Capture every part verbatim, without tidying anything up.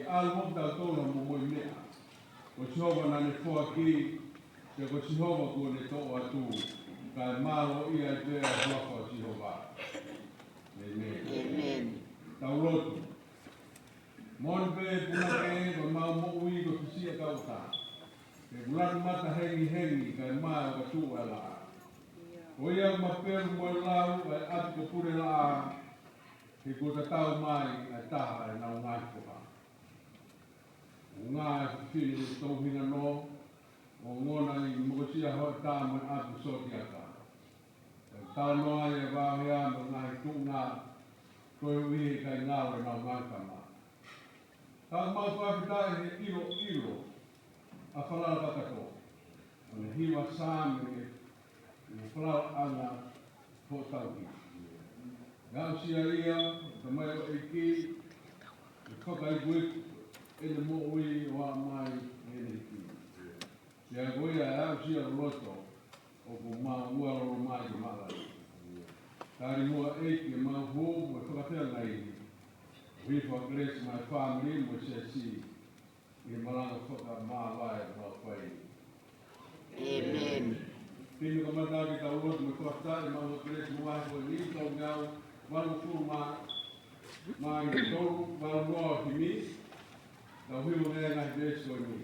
ʻAlu mo kitautolu mo e meʻa. Ko Sihova naʻa ne foaki, pea ko Sihova kuo ne toʻo atu, kae mālō ia ʻi pē ʻa e huafa ʻo Sihova. ʻĒmeni. ʻĒmeni. Tau lotu. Moʻoni pē punake, ko ʻemau moʻui ko e fisiʻi ʻakau ʻatā. Ke kulaki mata hengihengi, kae mae ʻo ka tuʻu ʻa e laʻā. Ko ia ʻoku mapelu mo e lau ʻa e ʻapi ko Pulelaʻā, he kuo tatau mai ʻa e taha ʻenau ngaahi foha. ʻO ngā e fefine ʻi he touhinga nō, ʻo ngona ʻi he mokosia hoʻatā mo e ʻapi Sotiaka. ʻE talanoa ʻi he vaohea mo e ngaahi tuʻunga, koeʻuhi he ʻikai ngalo ʻenau ngaahi tama. Ka mau fakafetaʻi he ʻiloʻilo ʻa e falala kakato. ʻO ne hiva Saame ʻi he falalaʻanga hoʻo tauhi. ʻE aʻusia ia, Tamai ʻo e ʻEiki, ʻe fakaikuiku ʻene moʻui ʻo aʻu mai ʻene hiki. Pea ko ia ʻe aʻusia loloto, ʻoku mau ua lolo mai ki mālani. Tali muʻa ʻEiki ʻemau hū mo e fakafeangai. ʻOku hifo ʻa Kelesi maʻa e fāmili mo e siasi. ʻI he malanga fakamāvae ʻoku mau fai. ʻĒmeni. Pea kamata ke tau lotu mo fakafetaʻi mo e Kelesi mo e vahe ko eni, tau ngāue, valungofulu mā, mā ʻi tolu, valu noa ʻo e himi, tau hiva ngaahi veesi ko eni.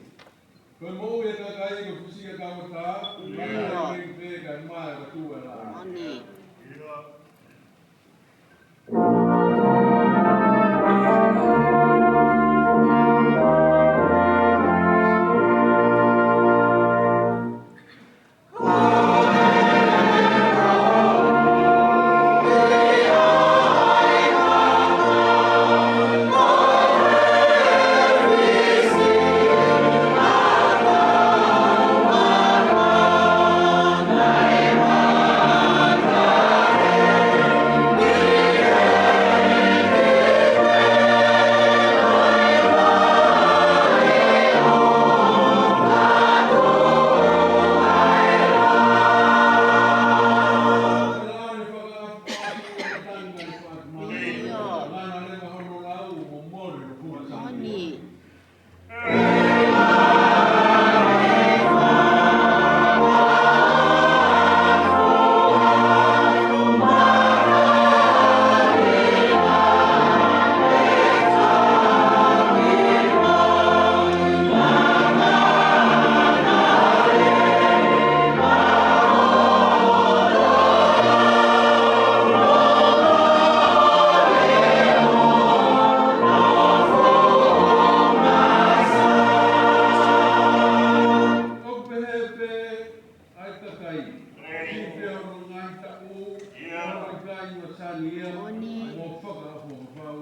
Ko e moʻui ʻa e kakai ko e fisiʻi ʻakau ʻatā, ʻio, mai ʻi he pē kae mae ʻo ka tuʻu ʻa e laʻā. Moʻoni. ʻOku pehē pē ʻa e kakai. Ki he pea hono ngaahi taʻu, ʻio, hono ʻikai ua sani ia, ʻoni, mo fakaʻofoʻofa pau.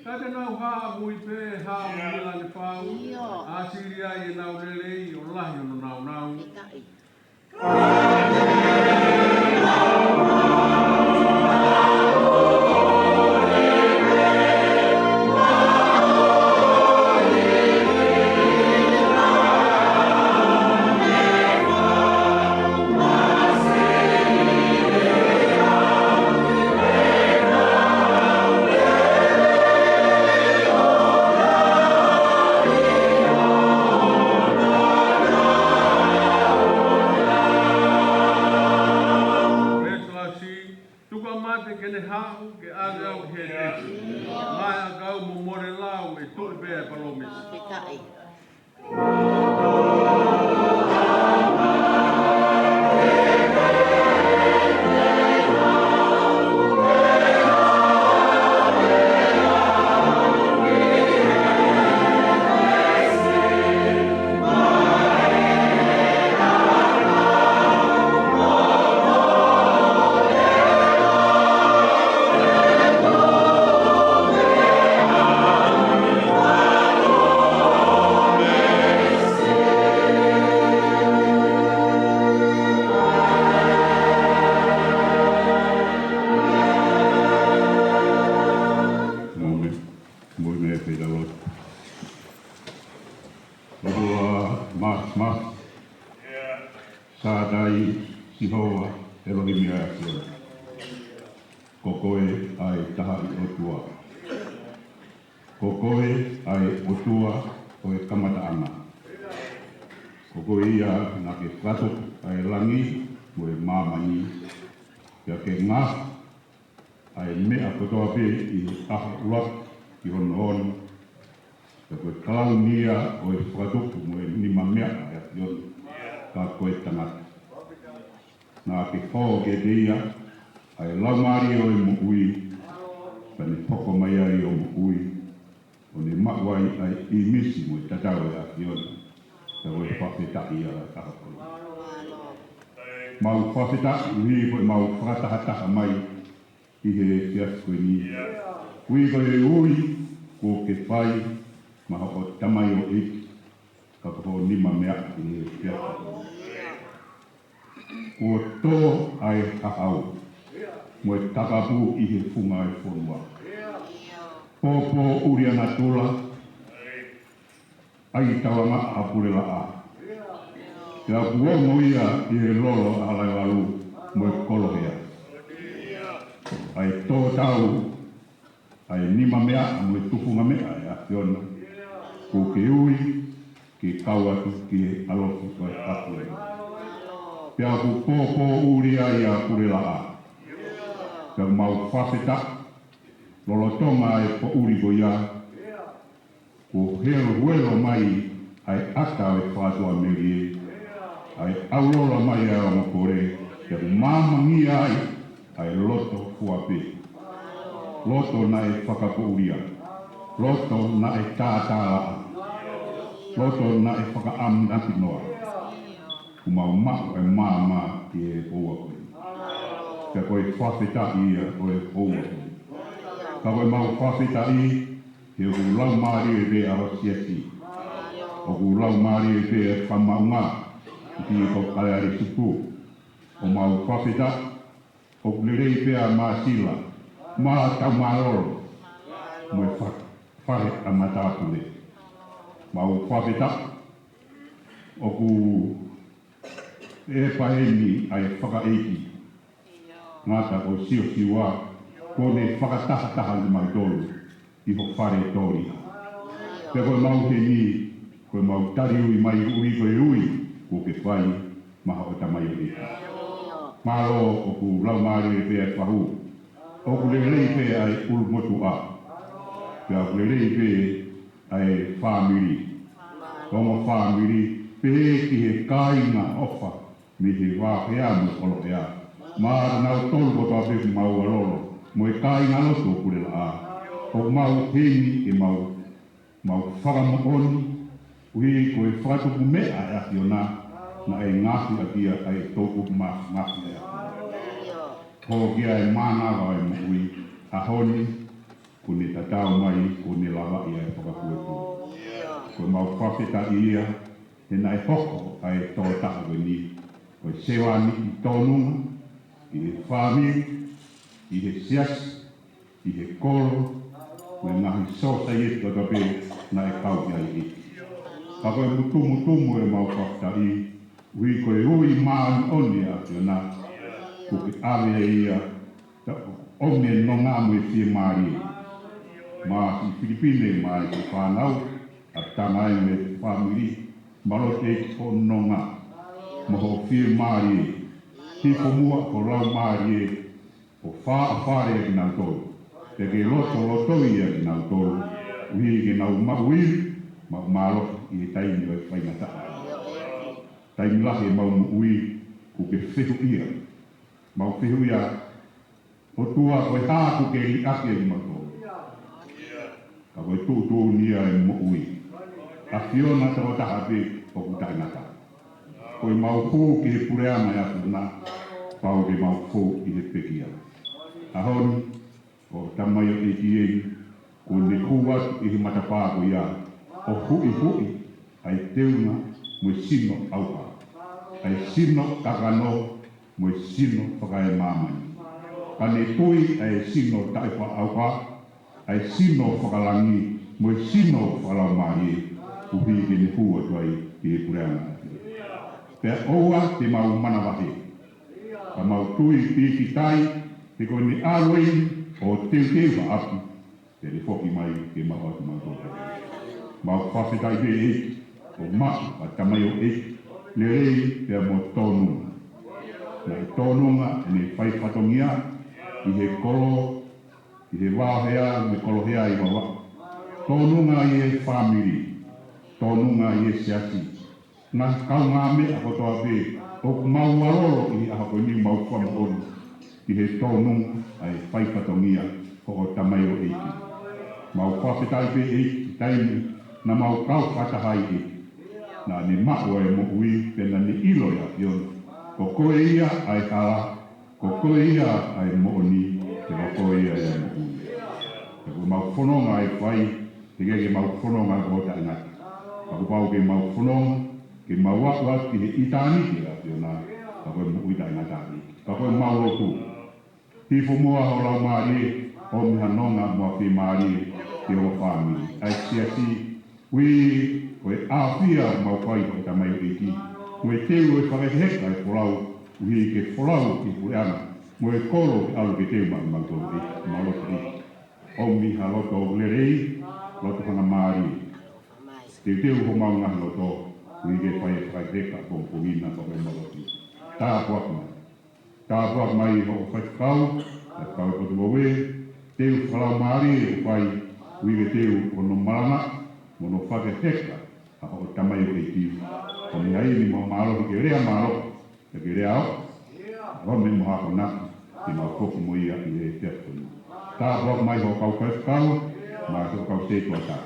Ka te nau haʻamui pē, haʻamui langi pau. ʻIo. ʻAsili ai ʻenau lelei, ʻo lahi hono naunau. Petaʻi. Tuku ʻa mate ke ne haʻu ke ʻave au ki Hētesi. Mai ʻa e ʻakau mo mole lau ʻe tuʻu pē ʻa e palōmesi. Petaʻi. ʻElohimi ʻa ʻAfiona. Ko koe ʻa e taha ʻi ʻOtua. Ko koe ʻa e ʻOtua ʻo e kamataʻanga. Ko koe ia naʻa ke fakatupu ʻa e langi mo e māmani. Pea ke ngaohi ʻa e meʻa kotoa pē ʻi he ʻaho ʻuluaki ki hono ono. Pea ko e kalauni ia ʻo e fakatupu mo e nimameaʻa ʻa e ʻAfiona. Ka ko e tangata naʻa ke fai kiate ia ʻa e laumālie ʻo e moʻui, pea ne hoko mai ai ʻo moʻui, ʻo ne maʻu ai ʻa e ʻīmisi mo e tatau ʻa e ʻAfiona. Pea ko e fakafetaʻi ia ʻa e ʻaho ko eni. Mau fakafetaʻi ʻi he ko e mau fakatahataha mai ʻi he efiafi ko eni. Ui ko e ui kuo ke fai maʻa hoʻo tamaioʻeiki, ka ko hoʻo nimameaʻa ʻi he efiafi ko eni. Kuo tō ʻa e hahau mo e takapu ʻi he funga ʻo e fonua. Pōpōʻuli ʻa natula, ʻai tauange ʻa Pulelaʻā. Pea kuo ongo ia ʻi he lolo ʻa Halaevalu mo e Kolohea. ʻA e tō tau ʻa e nimameaʻa mo e tufungameʻa ʻa e ʻAfiona. Kuo ke ui ke kau atu ki he ʻalofi ʻo e ʻAfiona. Pea kuo pōpōʻuli ai ʻa Pulelaʻā. Pea mau fakafetaʻi lolotonga ʻa e poʻuli ko ia, kuo heluhelu mai ʻa e ʻata ʻo e fakatuʻamelie, ʻa e ʻaulola mai ʻa e ongo kole, pea kuo māmangia ai ʻa e loto fua pē. Loto naʻe fakapoʻulia. Loto naʻe tātālaʻa. Loto naʻe fakaʻamanaki noa. Kuo mau maʻu ʻa e maama ʻi he houa ko eni. Pea ko e fakafetaʻi ia ʻo e houa ko eni. Ka ko e mau fakafetaʻi, he ʻoku laumālie pē ʻa ho siasi. ʻOku laumālie pē ʻa e fakamaʻunga, ʻi he kau kaleali supu. ʻOku mau fakafetaʻi, ʻoku lelei pē ʻa Māsila, Mā Taumālolo, mo e fa-, fahe ʻa Matāpule. Mau fakafetaʻi, ʻoku ʻEpalemi ʻa e fakaʻeiki. Ngata ko Siosiua, kuo ne fakatahataha kimautolu ʻi ho fale tōliʻa. Pea ko e mau heni, ko e mau tali ui mai ui ko e ui kuo ke fai maʻa hoʻo tamaioʻeiki. Mālō, ʻoku laumālie pē ʻa e fahu. ʻOku lelei pē ʻa e ʻulumotuʻa. Pea ʻoku lelei pē ʻa e fāmili. Ongo fāmili, pehē ki he kāinga ʻofa mei he Vaohea mo e Kolohea. Maʻanautolu kotoa pē ʻoku mau ʻalolo, mo e kāingalotu ʻo Pulelaʻā. ʻOku mau heni ke mau, mau fakamoʻoni, ʻuhi ko e fakatupu meʻa ʻa e ʻAfiona, naʻe ngaohi ʻaki ia ʻa e toʻukupu māfimafi ʻa e ʻAfiona. Hoko ia ʻa e mānava ʻo e moʻui, ʻaho ni, kuo ne tatau mai, kuo ne lavaʻi ʻa e fakapuepue. Ko e mau fakafetaʻi ia, he naʻe hoko ʻa e tokotaha ko eni, ko e sevāniti tōnunga, ʻi he fāmili, ʻi he siasi, ʻi he kolo, mo e ngaahi sōsaieti kotoa pē naʻe kau ki ai. Ka ko e mutumutumu ʻo e mau fakafetaʻi, ʻuhi ko e ui māʻoniʻoni ʻa e ʻAfiona, kuo ke ʻave ia, ʻo ʻomi e nonga mo e fiemālie. Mā ʻi Filipine, mā ʻi he fānau, ʻa e tama ʻi he fāmili, mālō ʻEiki hoʻo nonga, mo hoʻo fiemālie, hifo muʻa ho laumālie, ʻo fāʻofale ʻa kinautolu. Pea ke lotolotoi ʻa kinautolu, ʻuhi ke nau maʻu ʻilo, mo mālohi ʻi he taimi ʻo e faingataʻa. Taimi lahi ʻemau moʻui, kuo ke fehuʻia. Mau fehuʻia, ʻOtua ko e hā kuo ke liʻaki ai kimautolu. Ka ko e tuʻutuʻuni ia ʻo e moʻui. ʻAfiona tokotaha pē ʻoku taʻengata. Ko e mau hū ki he puleʻanga ʻo e ʻAfiona, pau ke mau hū ʻi he pekia. ʻAho ni, ko e tamaioʻeiki eni, kuo ne hū atu ʻi he matapā ko ia, ʻo huʻihuʻi ʻa e teunga mo e sino ʻauha. ʻA e sino kakano mo e sino fakaemāmani. Ka ne tui ʻa e sino taʻefakaʻauha, ʻa e sino fakalangi mo e sino fakalaumālie, ʻuhi ke ne hū atu ai ki he puleʻanga. Pea ʻoua te mau manavahē. Ka mau tui pīkitai, he ko ʻene ʻalu eni ʻo teuteu ha ʻapi, pea ne foki mai ke maʻu atu mautolu. Mau fakafetaʻi pē ʻEiki, ʻo maʻu ʻa e tamaioʻeiki lelei pea mo tōnunga. Naʻe tōnunga ʻene fai fatongia ʻi he kolo, ʻi he vaohea mo e kolohea ʻi Vavaʻu. Tōnunga ʻi he fāmili, tōnunga ʻi he siasi. Ngaahi kaungāmeʻa kotoa pē ʻoku mau ʻalolo ʻi he ʻaho ko eni, mau fakamoʻoni ki he tōnunga ʻa e fai fatongia hoʻo tamaioʻeiki. Mau fakafetaʻi pē ʻEiki, taimi naʻa mau kau fakataha ai ʻEiki, naʻa ne maʻu ʻa e moʻui pea naʻa ne ʻilo ʻe he ʻAfiona ko koe ia ʻa e hala, ko koe ia ʻa e moʻoni, pea ko koe ia ʻa e moʻui. Pea ko ʻemau fononga ʻe fai, teʻeki ke mau fononga ʻo taʻengata. Ka kuo pau ke mau fononga, ke mau aʻu atu ki he ʻitāniti ʻa e ʻAfiona, ka ko e moʻui taʻengata ʻEiki. Ka ko ʻemau lotu, hifo muʻa ho Laumālie, ʻomi ha nonga mo ha fiemālie ki ho fāmili, ʻa e siasi, ui ko e ʻafio ʻoku mau fai hoʻo tamaioʻeiki. Mo e teu ʻo e fakaheka ʻa e folau, ʻuhi ke folau ki he puleʻanga, mo e kolo ke ʻalu ke teu maʻamautolu ʻEiki, mau lotu ʻEiki. ʻOmi ha loto lelei, loto hangamālie. Teuteu homau ngaahi loto, ʻuhi ke fai e fakaheka pongipongi na, ka ko ʻemau lotu. Tāpuaki mai. Tāpuaki mai hoʻo faifekau, faifekau ʻo e potungāue, teu fakalaumālie ʻoku fai, ʻuhi ke teu hono malanga, mo hono fakaheka ʻa hoʻo tamaioʻeiki. ʻOmi ha ivi mo e mālohi ke lea mālohi, pea ke lea ʻo, ʻo meʻa mo ha akonaki, ke mau foki mo ia ʻi he efiafi ko eni. Tāpuaki mai hoʻo kau faifekau, mo hoʻo kau setuata.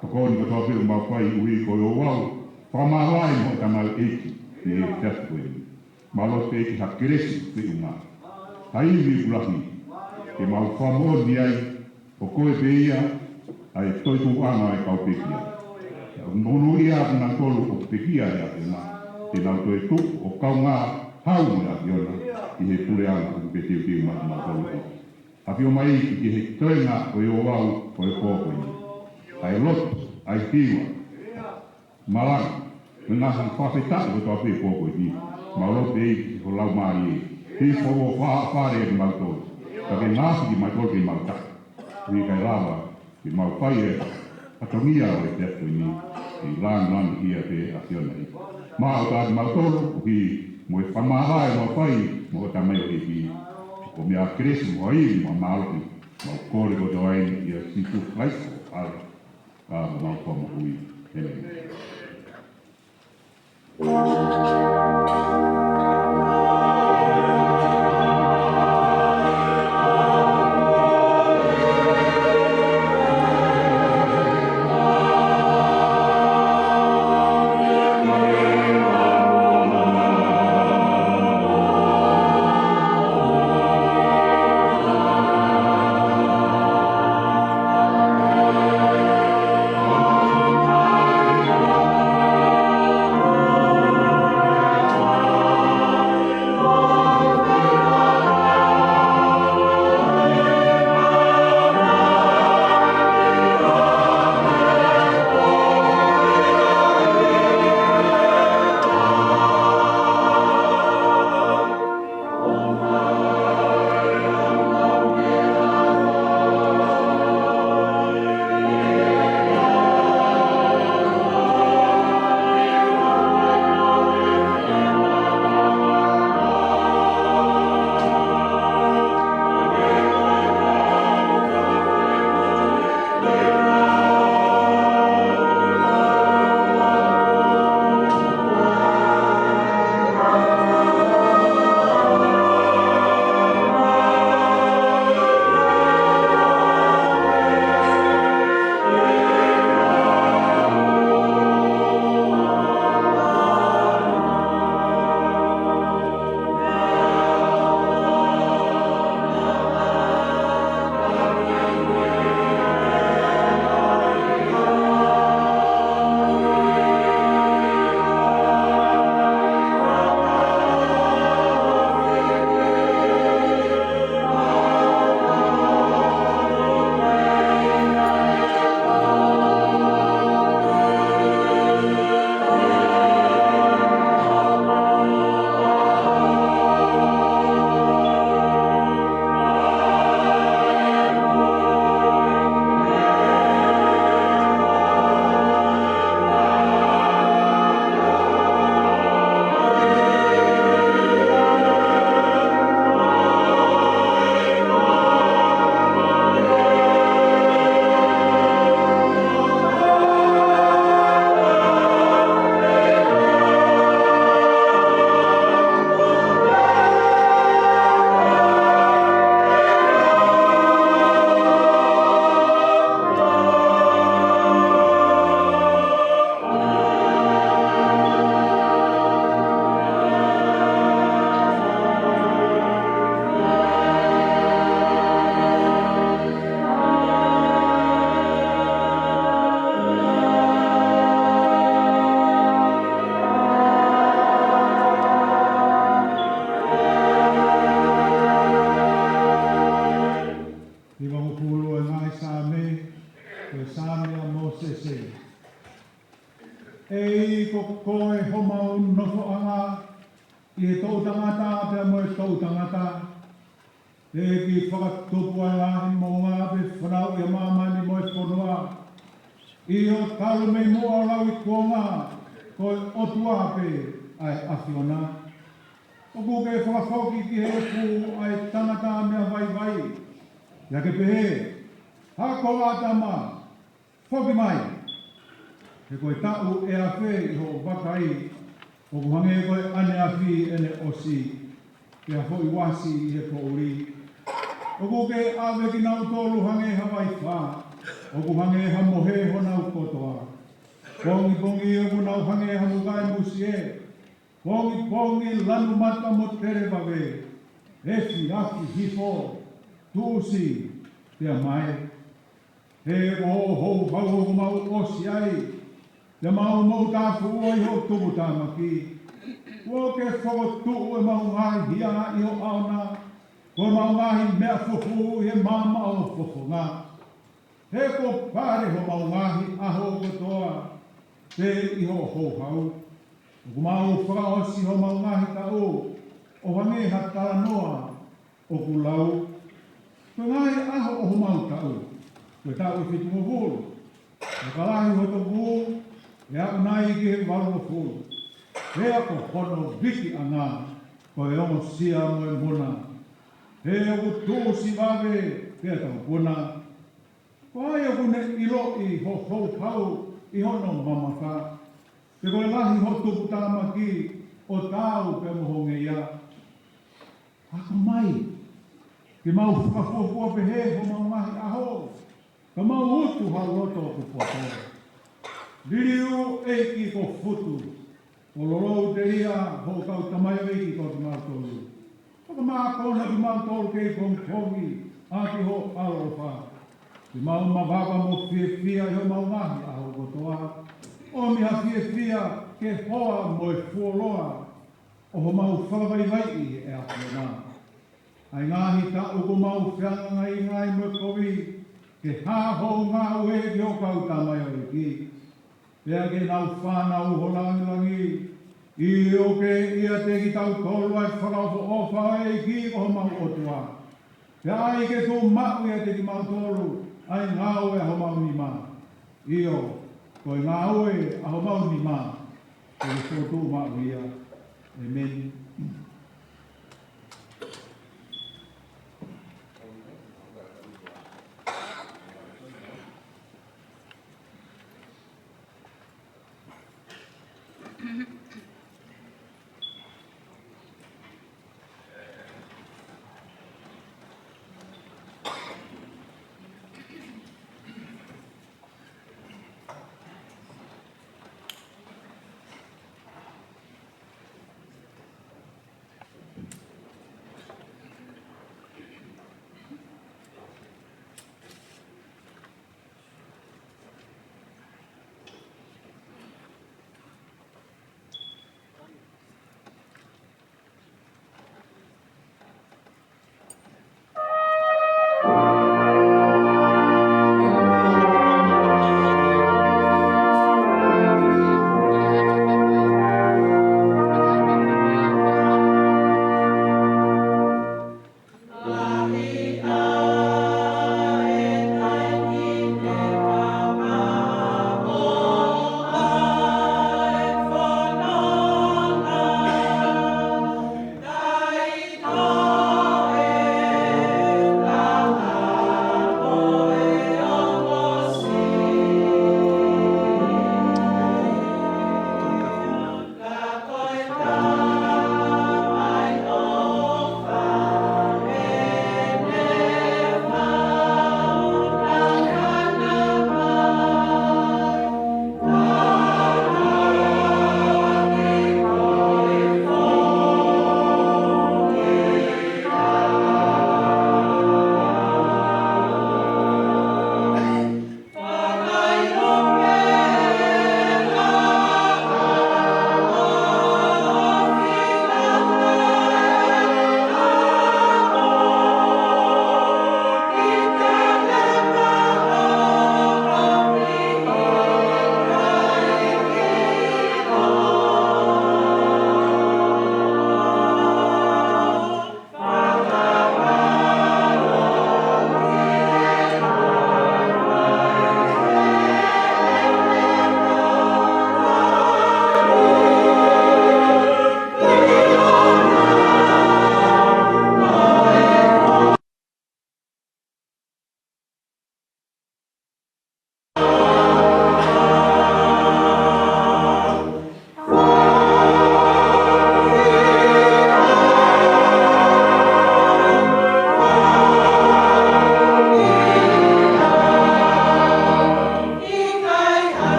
Tokoni kotoa pē ʻoku mau fai, ʻuhi ko e ouau fakamāvae mo hoʻo tamaioʻeiki ʻi he efiafi ko eni. Mau lotu pē ʻEiki ha kelesi feʻunga, ha ivi ʻoku lahi, ke mau fakamoʻoni ai ko koe pē ia ʻa e toetuʻuʻanga ʻo e kau pekia. Pea ʻoku monūʻia ʻa kinautolu ʻoku pekia ʻe he ʻAfiona, te nau toetuʻu ʻo kaungā hau mo e ʻAfiona ʻi he puleʻanga ʻoku ke teuteu maʻamautolu ʻEiki. ʻAfio mai ʻEiki ki he toenga ʻo e ouau ʻo e pō ko eni. ʻA e lotu, ʻa e hiva, malanga, mo e ngaahi fakafetaʻi kotoa pē ʻo e pō ko eni. Mau lotu pē ʻEiki ki ho Laumālie, hifo ʻo fāʻofale kimautolu, ka ke ngaohi kimautolu ke mau taki, ʻuhi kae lava ke mau fai e fatongia ʻo e efiafi ko eni, ke lāngilangiʻia pē ʻa e ʻAfiona ʻEiki. Maʻu ʻa kimautolu, ʻuhi mo e fakamāvae ʻoku mau fai mo hoʻo tamaioʻeiki. Ko e meʻa kelesi mo e ivi mo e mālohi, mau kole kotoa eni ʻia Sīsū Kalaisi ko e ʻAlo, ka ko homau Fakamoʻui. ʻĒmeni. Te ke fakatupu ʻa e ngaahi moʻunga pea fanauʻi ʻa māmani mo e fonua. ʻIo, talu mei muʻa ʻo lauikuonga, ko e ʻOtua pē ʻa e ʻAfiona. ʻOku ke fakafoki ki he ipu ʻa e tangata meʻa vaivai, pea ke pehē, Hako ʻAtama, foki mai. He ko e taʻu ʻe afe ʻi hoʻo vakai, ʻoku hangē ko e ʻaneafi ʻene ʻosi, pea foʻi uasi ʻi he poʻuli. ʻOku ke ʻave kinautolu hangē ha vaifā, ʻoku hangē ha mohe honau kotoa. Pongipongi ʻoku nau hangē ha mukaʻi musie, pongipongi lanu mata mo televave, efiafi hifo, tuʻusi, pea mae. He ko hoʻo houhau ʻoku mau ʻosi ai, pea mau moʻutāfuʻua ʻi hoʻo tuputāmaki. Kuo ke fokotuʻu ʻemau ngaahi hia ʻi ho ʻaona, ko ʻemau ngaahi meʻa fufū ʻi he maama ʻo ho fofonga. He kuo pale homau ngaahi ʻaho kotoa pē ʻi hoʻo houhau. ʻOku mau fakaʻosi homau ngaahi taʻu ʻo hangē ha talanoa ʻoku lau. Ko e ngaahi ʻaho ʻo homau taʻu, ko e taʻu ʻe fitungofulu. Pea ka lahi hoto vū, ʻe aʻu nai ki he valungofulu. Pea ko hono vikiʻanga, ko e ongosia mo e muna. He ʻoku tuʻusi vave, pea taupuna. Ko hai ʻoku ne ʻiloʻi ho houhau ʻi hono mamafa? Pe ko e lahi ho tuputāmaki ʻo taau pea mo ho ngeia? Ako mai, ke mau fakafuofua pehē homau ngaahi ʻaho, ka mau utu ha loto ʻoku poto. Liliu ʻEiki ko Futu, ʻo lolou telia hoʻo kau tamaioʻeiki ko kimautolu. Fakamākona kimautolu kei pongipongi ʻaki ho ʻaloʻofa. Ke mau mavava mo fiefia ʻi homau ngaahi ʻaho kotoa. ʻOmi ha fiefia ke hoa mo e fuoloa ʻo homau fakavaivaiʻi ʻe ʻAfiona. ʻA e ngaahi taʻu kuo mau feangainga ai mo e kovi, ke hā hoʻo ngāue ki hoʻo kau tamaioʻeiki. Pea ke nau fānau ho langilangi. ʻIo, ke ʻiate kitautolu ʻa e fakaʻofoʻofa ʻo e ʻEiki ko homau ʻOtua. Pea ʻai ke tuʻu maʻu ʻiate kimautolu ʻa e ngāue ʻa homau nima. ʻIo, ko e ngāue ʻa homau nima, ke ke fokotuʻu maʻu ia. ʻĒmeni.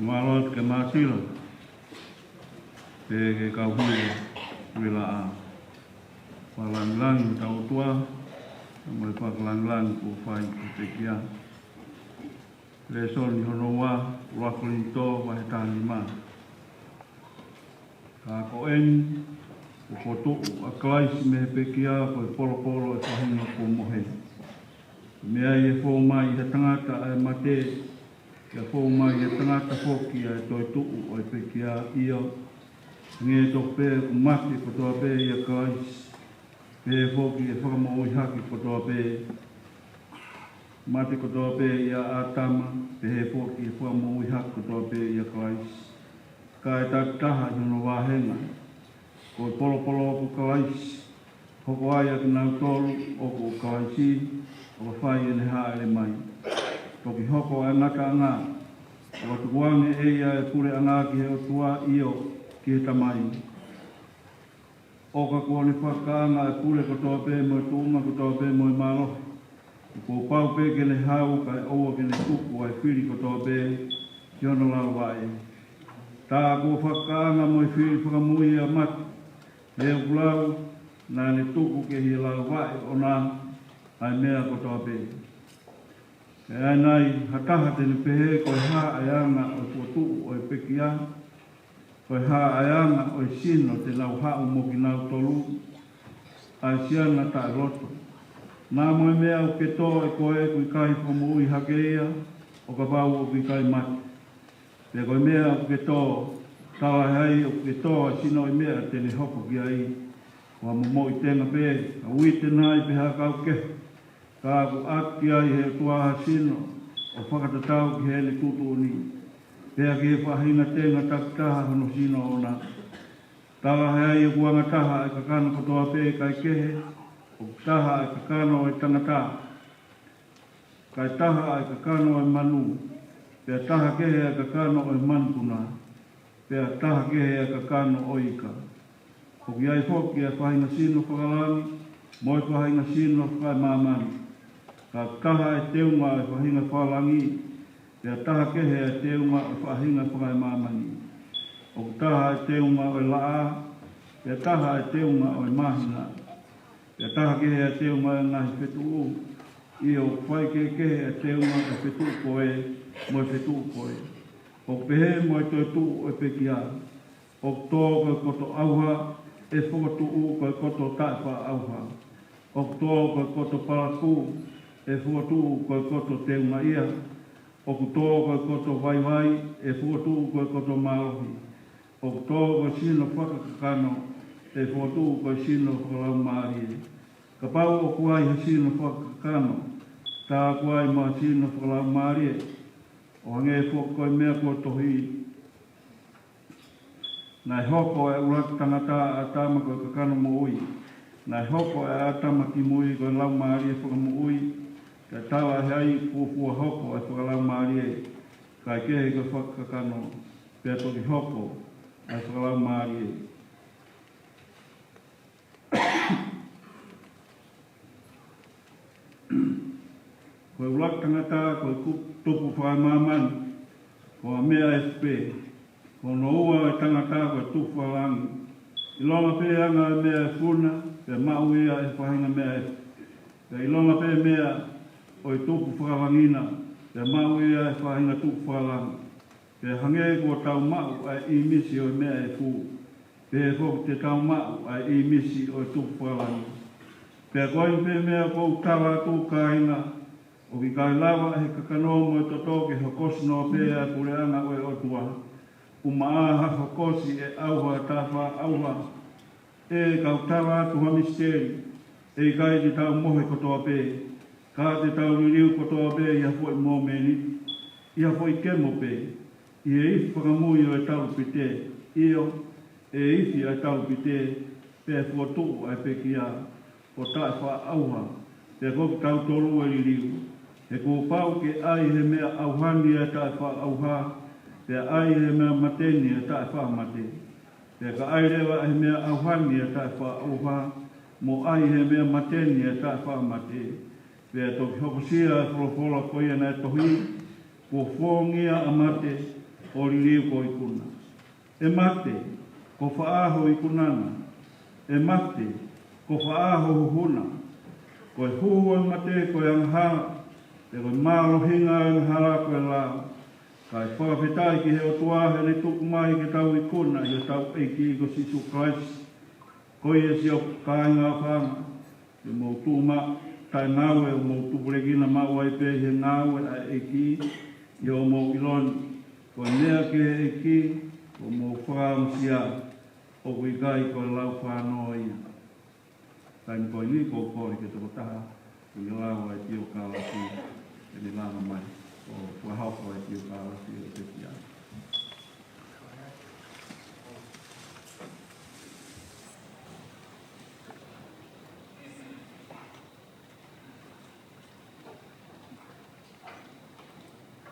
Mālō atu kia Mātila, pea ki he kau hui ʻo e Puleʻanga. Fakalāngilangi hotau ʻOtua, mo e fakalāngilangi kuo fai ki he pekia. Lēsoni hono ua, ua Kolinitō, vahe taha nima. Ka ko eni, kuo fokotuʻu ʻa Kalaisi mei he pekia, ko e polopolo ʻo e faʻahinga kuo mohe. Meʻa ia ʻe fou mai ʻi he tangata ʻa e mate, ʻe fou mai ʻi he tangata foki ʻa e toetuʻu ʻo e pekia, ʻio, hangē tofu pē ʻoku mate kotoa pē ʻia Kalaisi, pehē foki ʻe fakamoʻui hake kotoa pē. Mate kotoa pē ʻia ʻĀtama, pehē foki ʻe fakamoʻui hake kotoa pē ʻia Kalaisi. Ka ʻe takitaha ʻi hono vāhenga, ko e polopolo ko Kalaisi, hoko ai ʻa kinautolu ʻoku ʻo Kalaisi, ʻo ka fai ʻene hāʻele mai. Toki hoko ʻa e ngataʻanga, ʻo ka tukuange ʻe ia ʻa e puleʻanga ki he ʻOtua, ʻio, ki he Tamai. ʻO ka kuo ne fakakaʻanga ʻa e pule kotoa pē mo e tuʻunga kotoa pē mo e mālohi, kuo pau pē ke ne hau kae ʻoua ke ne tuku ʻa e fili kotoa pē ki hono lalo vaʻe. Tā kuo fakakaʻanga mo e fili fakamoʻui ʻa mate, he ʻoku lau, naʻa ne tuku ki he lalo vaʻe ʻoʻona ʻa e meʻa kotoa pē. ʻE ʻi ai nai ha taha te ne pehē ko e hā ʻa e anga ʻo e fokotuʻu ʻo e pekia? Ko e hā ʻa e anga ʻo e sino te nau haʻu mo kinautolu, ʻa e siana taʻeloto? Naʻa mo e meʻa ʻoku ke tō ʻe koe ʻoku ʻikai fakamoʻui hake ia, ʻo kapau ʻoku ʻikai mate. Pea ko e meʻa ʻoku ke tō, talaʻehai ʻoku ke tō ʻa e sino ʻi he meʻa te ne hoko ki ai, ko ha momoʻi tenga pē, ha uite nai pe ha kau kehe, ka ʻoku ʻoatu ki ai ʻe he ʻOtua ha sino ʻo fakatatau ki heʻene tuʻutuʻuni, pea ki he faʻahinga tenga takitaha hono sino ʻoʻona. Talaʻehai ʻoku anga taha ʻa e kakano kotoa pē kae kehe, ʻoku taha ʻa e kakano ʻo e tangata, kae taha ʻa e kakano ʻo e manu, pea taha kehe ʻa e kakano ʻo e manupuna, pea taha kehe ʻa e kakano ʻo e ika. ʻOku ʻi ai foki ʻa e faʻahinga sino fakalangi, mo e faʻahinga sino fakaemāmani. Ka ʻoku taha ʻa e teunga ʻo e faʻahinga fakalangi, pea taha kehe ʻa e teunga ʻo e faʻahinga fakaemāmani. ʻOku taha ʻa e teunga ʻo e laʻā, pea taha ʻa e teunga ʻo e māhina, pea taha kehe ʻa e teunga ʻo e ngaahi fetuʻu, ʻio, ʻoku faikehekehe ʻa e teunga ʻo e fetuʻu ko ē mo e fetuʻu ko ē. ʻOku pehē mo e toetuʻu ʻo e pekia, ʻoku tō ko e koto ʻauha ʻe fokotuʻu ko e koto taʻefaʻaʻauha. ʻOku tō ko e koto palakū ʻe fokotuʻu ko e koto teungaʻia. ʻOku tō ko e koto vaivai ʻe fokotuʻu ko e koto mālohi. ʻOku tō ko e sino fakakakano ʻe fokotuʻu ko e sino fakalaumālie. Kapau ʻoku ʻi ai ha sino fakakakano, tā ʻoku ʻi ai mo ha sino fakalaumālie. ʻO hangē foki ko e meʻa kuo tohi, naʻe hoko ʻa e ʻuluaki tangata ʻa ʻĀtama ko e kakano moʻui. Naʻe hoko ʻa ʻĀtama kimui ko e laumālie fakamoʻui, kae talaʻehai fuofua hoko ʻa e fakalaumālie, kae kehe ko e fakakakano, pea toki hoko ʻa e fakalaumālie. Ko e ʻuluaki tangata ko e ku-, tupu fakaemāmani, ko ha meʻa efu pē. Ko hono ua ʻo e tangata ko e tupu fakalangi. ʻIlonga pē anga ʻo e meʻa efu na, pea maʻu ia ʻe he faʻahinga meʻa efu. Pea ʻilonga pē meʻa ʻo e tupu fakalangi na, pea maʻu ia ʻe he faʻahinga tupu fakalangi. Pea hangē kuo tau maʻu ʻa e ʻīmisi ʻo e meʻa efu, pehē foki te tau maʻu ʻa e ʻīmisi ʻo e tupu fakalangi. Pea ko eni pē meʻa ʻoku ou tala atu, kāinga, ʻoku ʻikai lava ʻe he kakano mo e toto ke hokosi noa pē ʻa e puleʻanga ʻo e ʻOtua. ʻUmaʻā ha hokosi ʻe ʻauha taʻefaʻaʻauha. ʻE kau tala atu ha misiteli, ʻe ʻikai te tau mohe kotoa pē, ka te tau liliu kotoa pē ʻi ha foʻi mōmeniti, ʻi ha foʻi kemo pē, ʻi he ifi fakamui ʻo e talupite, ʻio, ʻe ifi ʻa e talupite, pea fokotuʻu ʻa e pekia, ʻo taʻefaʻaʻauha, pea ko kitautolu ʻe liliu. He kuo pau ke ʻai ʻe he meʻa ʻauha ni ʻa e taʻefaʻaʻauha, pea ʻai ʻe he meʻa mate ni ʻa e taʻefaʻamate. Pea ka ʻai leva ʻe he meʻa ʻauha ni ʻa e taʻefaʻaʻauha, mo ʻai ʻe he meʻa mate ni ʻa e taʻefaʻamate, pea toki hokosia ʻa e folofola ko ia naʻe tohi, kuo fōngia ʻa mate, ʻo liliu ko ho ikuna. ʻE mate, ko fē ho ikuna na? ʻE mate, ko fē ho huhu na? Ko e hū ʻo e mate ko e angahala, pea ko e mālohinga ʻo e angahala ko e lao. Kae fakafetaʻi ki he ʻOtua heʻene tuku mai ke tau ikuna ʻi hotau ʻEiki ko Sīsū Kalaisi. Ko ia, siʻoku kāinga ʻofaʻanga, ke mou tuʻu maʻu taʻengaue, ʻo mou tupulekina maʻu ai pē ʻi he ngāue ʻa e ʻEiki, ʻi hoʻomou ʻilo ni ko e meʻa ki he ʻEiki kuo mou fakaongosia, ʻoku ʻikai ko e lau fānō ia. Taimi ko eni ʻoku ou kole ki he tokotaha ʻoku ne lau ʻa e tiokālafi, ke ne langa mai ʻo fakahoko ʻa e tiokālafi ʻo e pekia.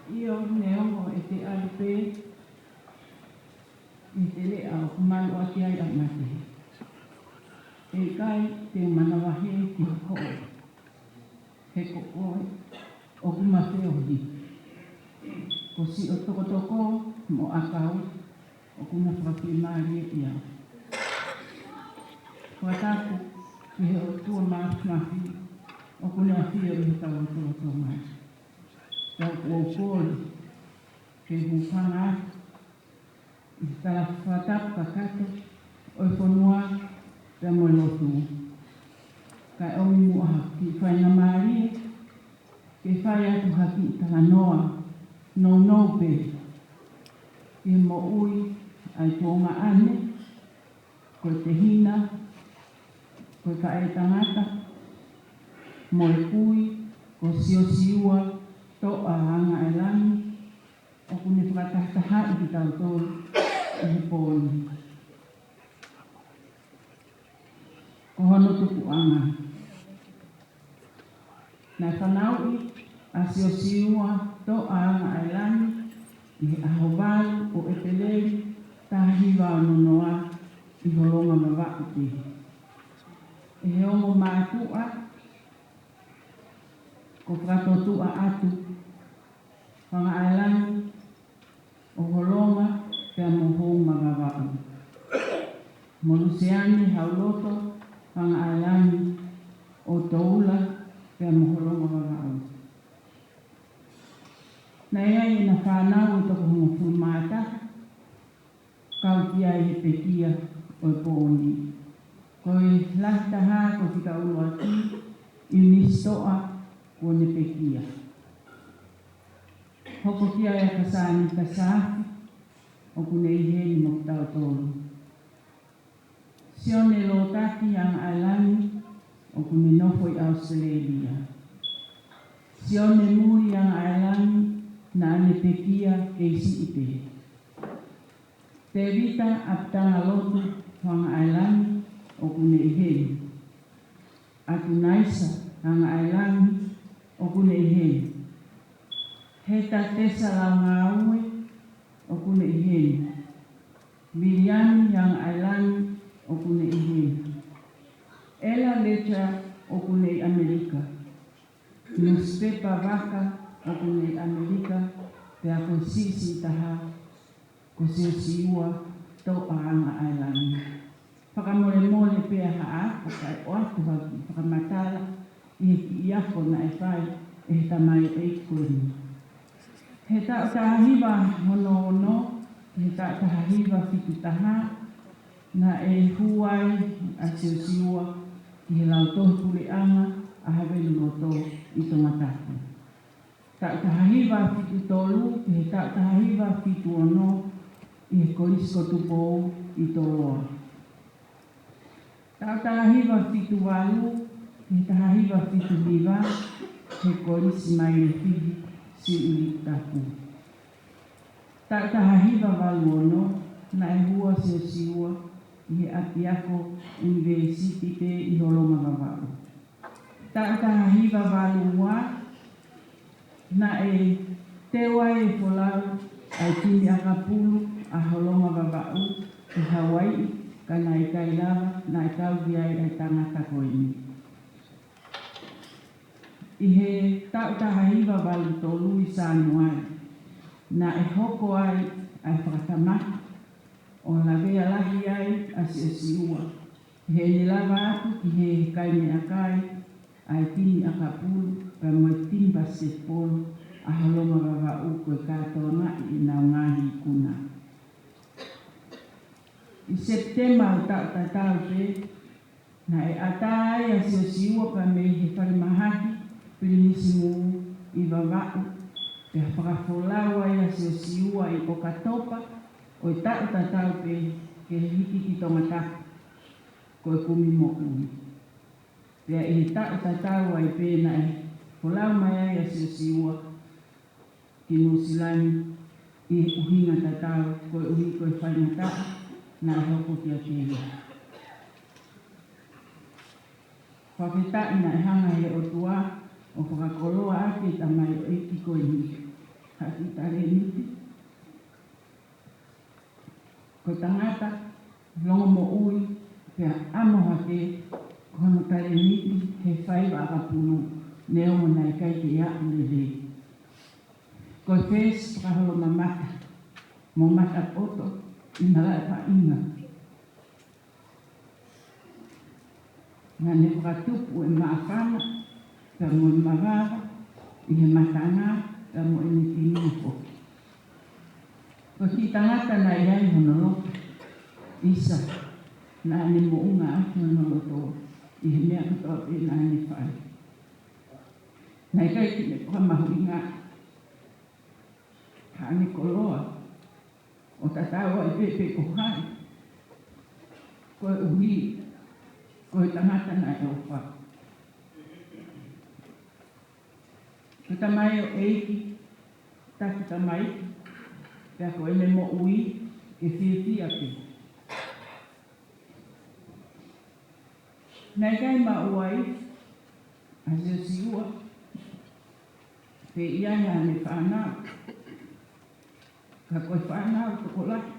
ʻIo, neongo ʻete ʻalu pē ʻi he teleʻa ʻoku malu ʻaki ai ʻa e mate, ʻe ʻikai te u manavahē ki ho hoko, he ko koe ʻoku ma feohi. Ko siʻo tokotoko mo ʻakau ʻoku na fakafiemālieʻi au. Fakatapu ki he ʻOtua Māfimafi ʻoku ne ʻafio ʻi hotau lotolotonga. Pea ʻoku ou kole ke u hūfanga atu ʻi he tala fakatapu kakato ʻo e fonua pea mo e lotu, kae ʻomi muʻa ha kiʻi faingamālie ke fai atu ha kiʻi talanoa nounou pē ki he moʻui ʻa e tuongaʻane, ko e tehina, ko e faʻētangata mo e kui ko Siosiua Toʻa Angaʻaelangi, ʻoku ne fakatahatahaʻi kitautolu ʻi he pō ni. Ko hono tupuʻanga. Naʻe fanauʻi ʻa Siosiua Toʻa Angaʻaelangi ʻi he ʻaho valu ʻo ʻEpeleli, taha hiva ono noa, ʻi Holonga Vavaʻu pē, ʻe he ongo mātuʻa ko Fakatotuʻaʻatu Angaʻaelangi, ʻo Holonga pea mo Houma Vavaʻu, mo Luseane Hauloto Angaʻaelangi, ʻo Toula pea mo Holonga Vavaʻu. Naʻe ʻi ai ʻena fānau ʻe toko hongofulu mā taha, kau ki ai he pekia ʻo e pō ni. Ko e lahi taha ko e fika ʻuluaki ʻi Nisitoʻa kuo ne pekia. Hoko ki ai ʻa Kasani Kasaafi, ʻoku ne ʻi heni mo kitautolu. Sione Lotaki Angaʻaelangi, ʻoku ne nofo ʻi ʻAositelēlia. Sione Muli Angaʻaelangi, naʻa ne pekia kei siʻi pē. Tēvita ʻApitangalotu Angaʻaelangi, ʻoku ne ʻi heni. ʻAtunaisa Angaʻaelangi, ʻoku ne ʻi heni. Heta Tesa Laungāue, ʻoku ne ʻi heni. Viliami Angaʻaelangi, ʻoku ne ʻi heni. Ela Letia, ʻoku ne ʻi ʻAmelika. Nusipepa Vaka, ʻoku ne ʻi ʻAmelika, pea ko e siʻisiʻi taha ko Siosiua Toʻa Angaʻaelangi. Fakamolemole pē ha ako kae ʻoatu ha kiʻi fakamatala ʻi he kiʻi ako naʻe fai ʻe he tamaioʻeiki ko eni. He taʻu taha hiva ono ono ki he taʻu taha hiva fitu taha, naʻe hū ai ʻa Siosiua ki he lautohi puleʻanga ʻa Haveluloto ʻi Tongatapu. Taʻu taha hiva fitu tolu ki he taʻu taha hiva fitu ono ʻi he Kolisi ko Tupou ʻi Toloa. Taʻu taha hiva fitu valu ki he taha hiva fitu hiva he Kolisi Mailefihi Siuʻilikutapu. Taʻu taha hiva valu ono naʻe hū ʻa Siosiua ʻi he ʻapiako ʻunivēsiti pē ʻi Holonga Vavaʻu. Taʻu taha hiva valu ua naʻe teu ai e folau ʻa e timi ʻakapulu ʻa Holonga Vavaʻu ʻi Hauaiʻi, ka naʻe ʻikai lava, naʻe kau ki ai ʻa e tangata ko eni. ʻI he taʻu taha hiva valu tolu ʻi Sānuali, naʻe hoko ai ʻa e fakatamaki, ʻo lavea lahi ai ʻa Siosiua, heʻene lava atu ki he kai meʻakai ʻa e tini ʻakapulu, pea mo e tini pasipolo ʻa Holonga Vavaʻu, ko e kātoangaʻi ʻenau ngaahi ikuna. ʻI Sepitema ʻo e taʻu tatau pē, naʻe ʻatā ai ʻa Siosiua pea mei he falemahaki Pilinisi Mū ʻi Vavaʻu, pea fakafolau ai ʻa Siosiua ʻi ʻOkatopa ʻo e taʻu tatau pē ke hiki ki Tongatapu ko e kumi moʻui. Pea ʻi he taʻu tatau ai pē naʻe folau mai ai ʻa Siosiua ki Nuʻusila ni ʻi he ʻuhinga tatau, koeʻuhi ko e faingataʻa naʻe hoko kiate ia. Fakafetaʻi naʻe hanga he ʻOtua ʻo fakakoloa ʻaki e tamaioʻeiki ko eni ha kiʻi talēniti. Ko e tangata longomoʻui pea ʻamo hake ko hono talēniti he faiva ʻakapulu, neongo naʻe ʻikai ke aʻu lelei. Ko e veesi fakaholomamata mo matapoto ʻi malaʻe paʻinga. Naʻa ne fakatupu e māfana pea mo e mavava ʻi he matanga pea mo ʻene tinua foki. Ko e kiʻi tangata naʻe ʻi ai hono loto, ʻisa, naʻa ne moʻunga ʻaki hono loto ʻi he meʻa kotoa pē naʻa ne fai. Naʻe ʻikai ke ne fakamahuʻingaʻi haʻane koloa, ʻo tatau ai pē pe ko hai, koeʻuhi ko e tangata naʻe ʻofa. Ko e tamaioʻeiki, taki tamaiki, pea ko ʻene moʻui ke fiefia pē. Naʻe ʻikai maʻu ai ʻa Siosiua, pe ʻi ai haʻane fānau. Ka ko e fānau tokolahi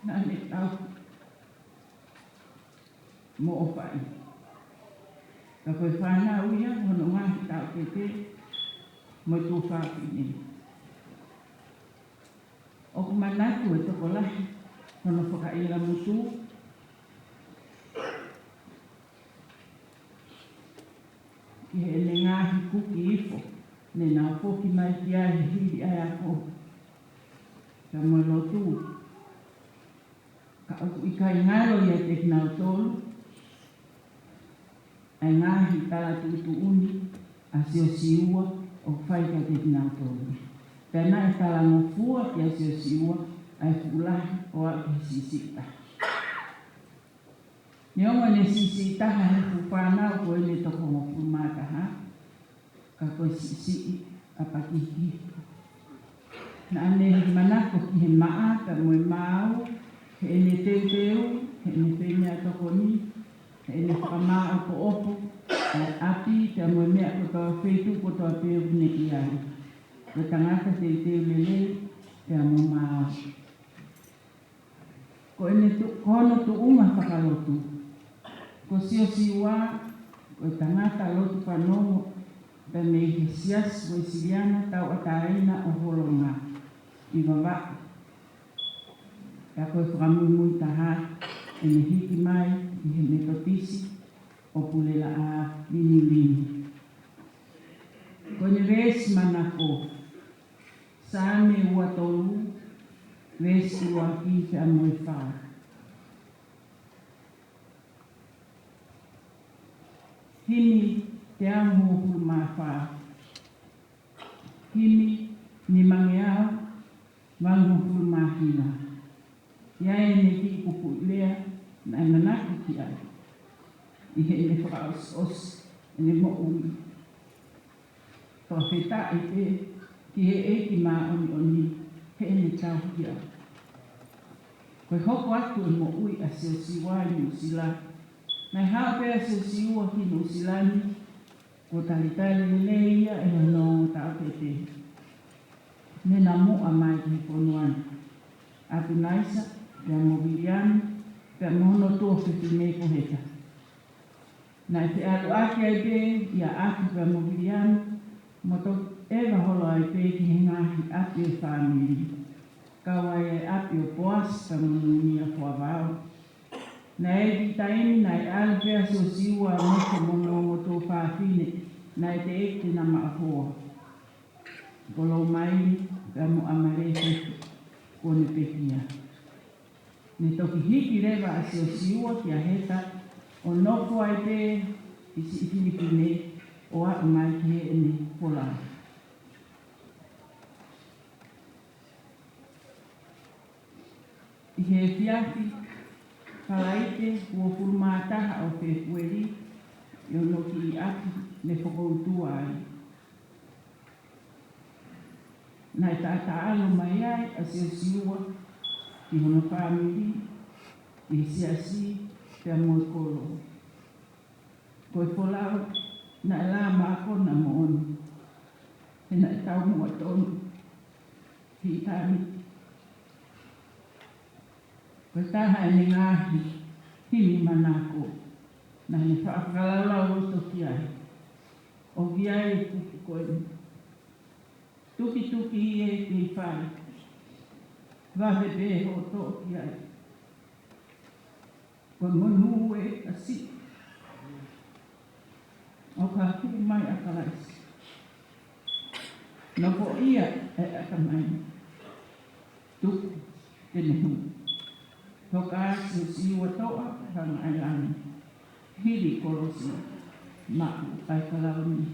naʻa ne tauhi mo ʻofaʻi. Ka ko e fānau ia hono ngaahi taʻokete mo e tuofāfine. ʻOku manatu e tokolahi hono fakaʻilamutu ki heʻene ngaahi kuki ifo ne nau foki mai ki ai hili ʻa e ako pea mo e lotu. Ka ʻoku ʻikai ngalo ʻiate kinautolu ʻa e ngaahi tala tuʻutuʻuni ʻa Siosiua ʻoku fai kiate kinautolu. Pea naʻe talangofua kia Siosiua ʻa e fuʻu lahi ʻo aʻu ki he siʻisiʻi taha. Neongo ʻene siʻisiʻi taha he fuʻu fānau ko ʻene toko hongofulu mā taha, ka ko e siʻisiʻi ʻapakihikihi. Naʻa ne manako ki he maʻa pea mo e maau, heʻene teuteu, heʻene feimeʻatokoni, heʻene fakamāʻopoʻopo ʻa e ʻapi pea mo e meʻa kotoa, feituʻu kotoa pē ʻoku ne ʻi ai. Ko e tangata teuteu lelei pea mo maau. Ko ʻene tu-, ko hono tuʻunga fakalotu. Ko Siosiua ko e tangata lotu fanongo pea mei he Siasi Uēsiliana Tauʻatāina ʻo Holonga ʻi Vavaʻu. Pea ko e fakamuimui taha ʻene hiki mai ʻi he Metotisi ʻo Pulelaʻā Liniulini. Ko ʻene veesi manako, Saame ua tolu, veesi ua ki he ua mo e fā. Himi teau hongofulu mā fā. Himi nimangeau valungofulu mā hiva. ʻI ai ʻene kiʻi kupuʻi lea naʻe manako ki ai ʻi heʻene fakaʻosiʻosi ʻene moʻui. Fakafetaʻi pē ki he ʻEiki māʻoniʻoni heʻene tauhi au. Ko e hoko atu e moʻui ʻa Siosiua ʻi Nuʻusila. Naʻe haʻu pē ʻa Siosiua ki Nuʻusila ni kuo talitali lelei ia ʻe hono ongo taʻokete ne namuʻa mai ki he fonua ni, ʻAtunaisa pea mo Viliami pea mo hono tuofefine ko Heta. Naʻe feʻaluʻaki ai pē ʻia ʻAtu pea mo Viliami mo toki ʻeva holo ai pē ki he ngaahi ʻapi ʻo e fāmili, kau ai e ʻapi ʻo Poasi pea mo Noemia Foavao. Naʻe ʻi ai e taimi naʻe ʻalu pē ʻa Siosiua ʻo nofo mo hono ongo tuofāfine naʻe teʻeki ke na maʻu hoa, ko Lōmaili pea mo ʻAmalēfeti, kuo ne pekia. Ne toki hiki leva ʻa Siosiua kia Heta ʻo nofo ai pē ʻi siʻi filifili ʻo aʻu mai ki heʻene folau. ʻI he efiafi Falaite uofulu mā taha ʻo Fēpueli, ʻi hono kiʻi ʻapi ne fokoutua ai, naʻe taʻataʻalo mai ai ʻa Siosiua ki hono fāmili, ki he siasi pea mo e kolo. Ko e folau naʻe lā mākona moʻoni, he naʻe taumuʻa tonu ki he taimi. Ko e taha ʻene ngaahi himi manako naʻa ne fakalaulauloto ki ai, ʻoku ʻi ai e kupu ko eni: Tukituki ē kei fai, vave pē hoʻo toʻo ki ai. Ko e monū ē ʻa siʻi, ʻo ka hū mai ʻa Kalaisi, nofoʻia e ʻatamai, tuku ke ne hū. Toka ʻa Siosiua Toʻa Langaʻailangi, hili kolosi, maʻu ʻa e kalauni.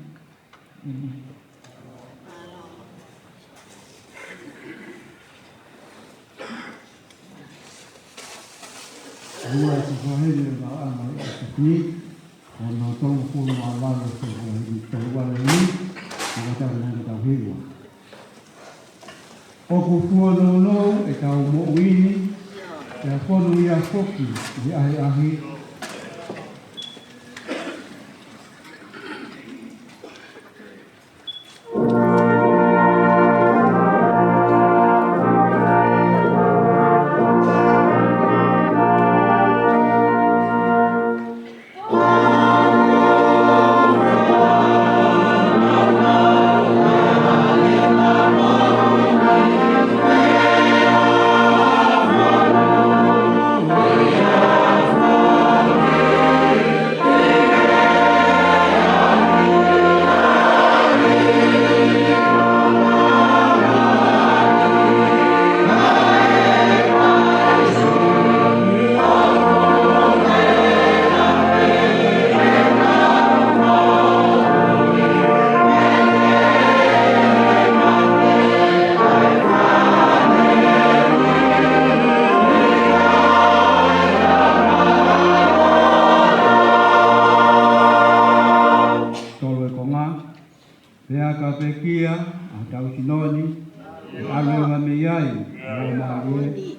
ʻĒmeni. Ua e fafaheli ʻo e Laʻā mai ʻa Sipini, ʻo e tolungofulu mā valu ʻo e fafaheli, tolu valu ni, ʻo ka tau nai ka tau hiva. ʻOku fuonounou ʻetau moʻui ni, pea fonu ia foki ʻi he ʻahiʻahi. Tolu e konga. Pea ka pekia ʻa hotau sino ni, ʻe ʻalu leva mei ai ʻa e Laumālie.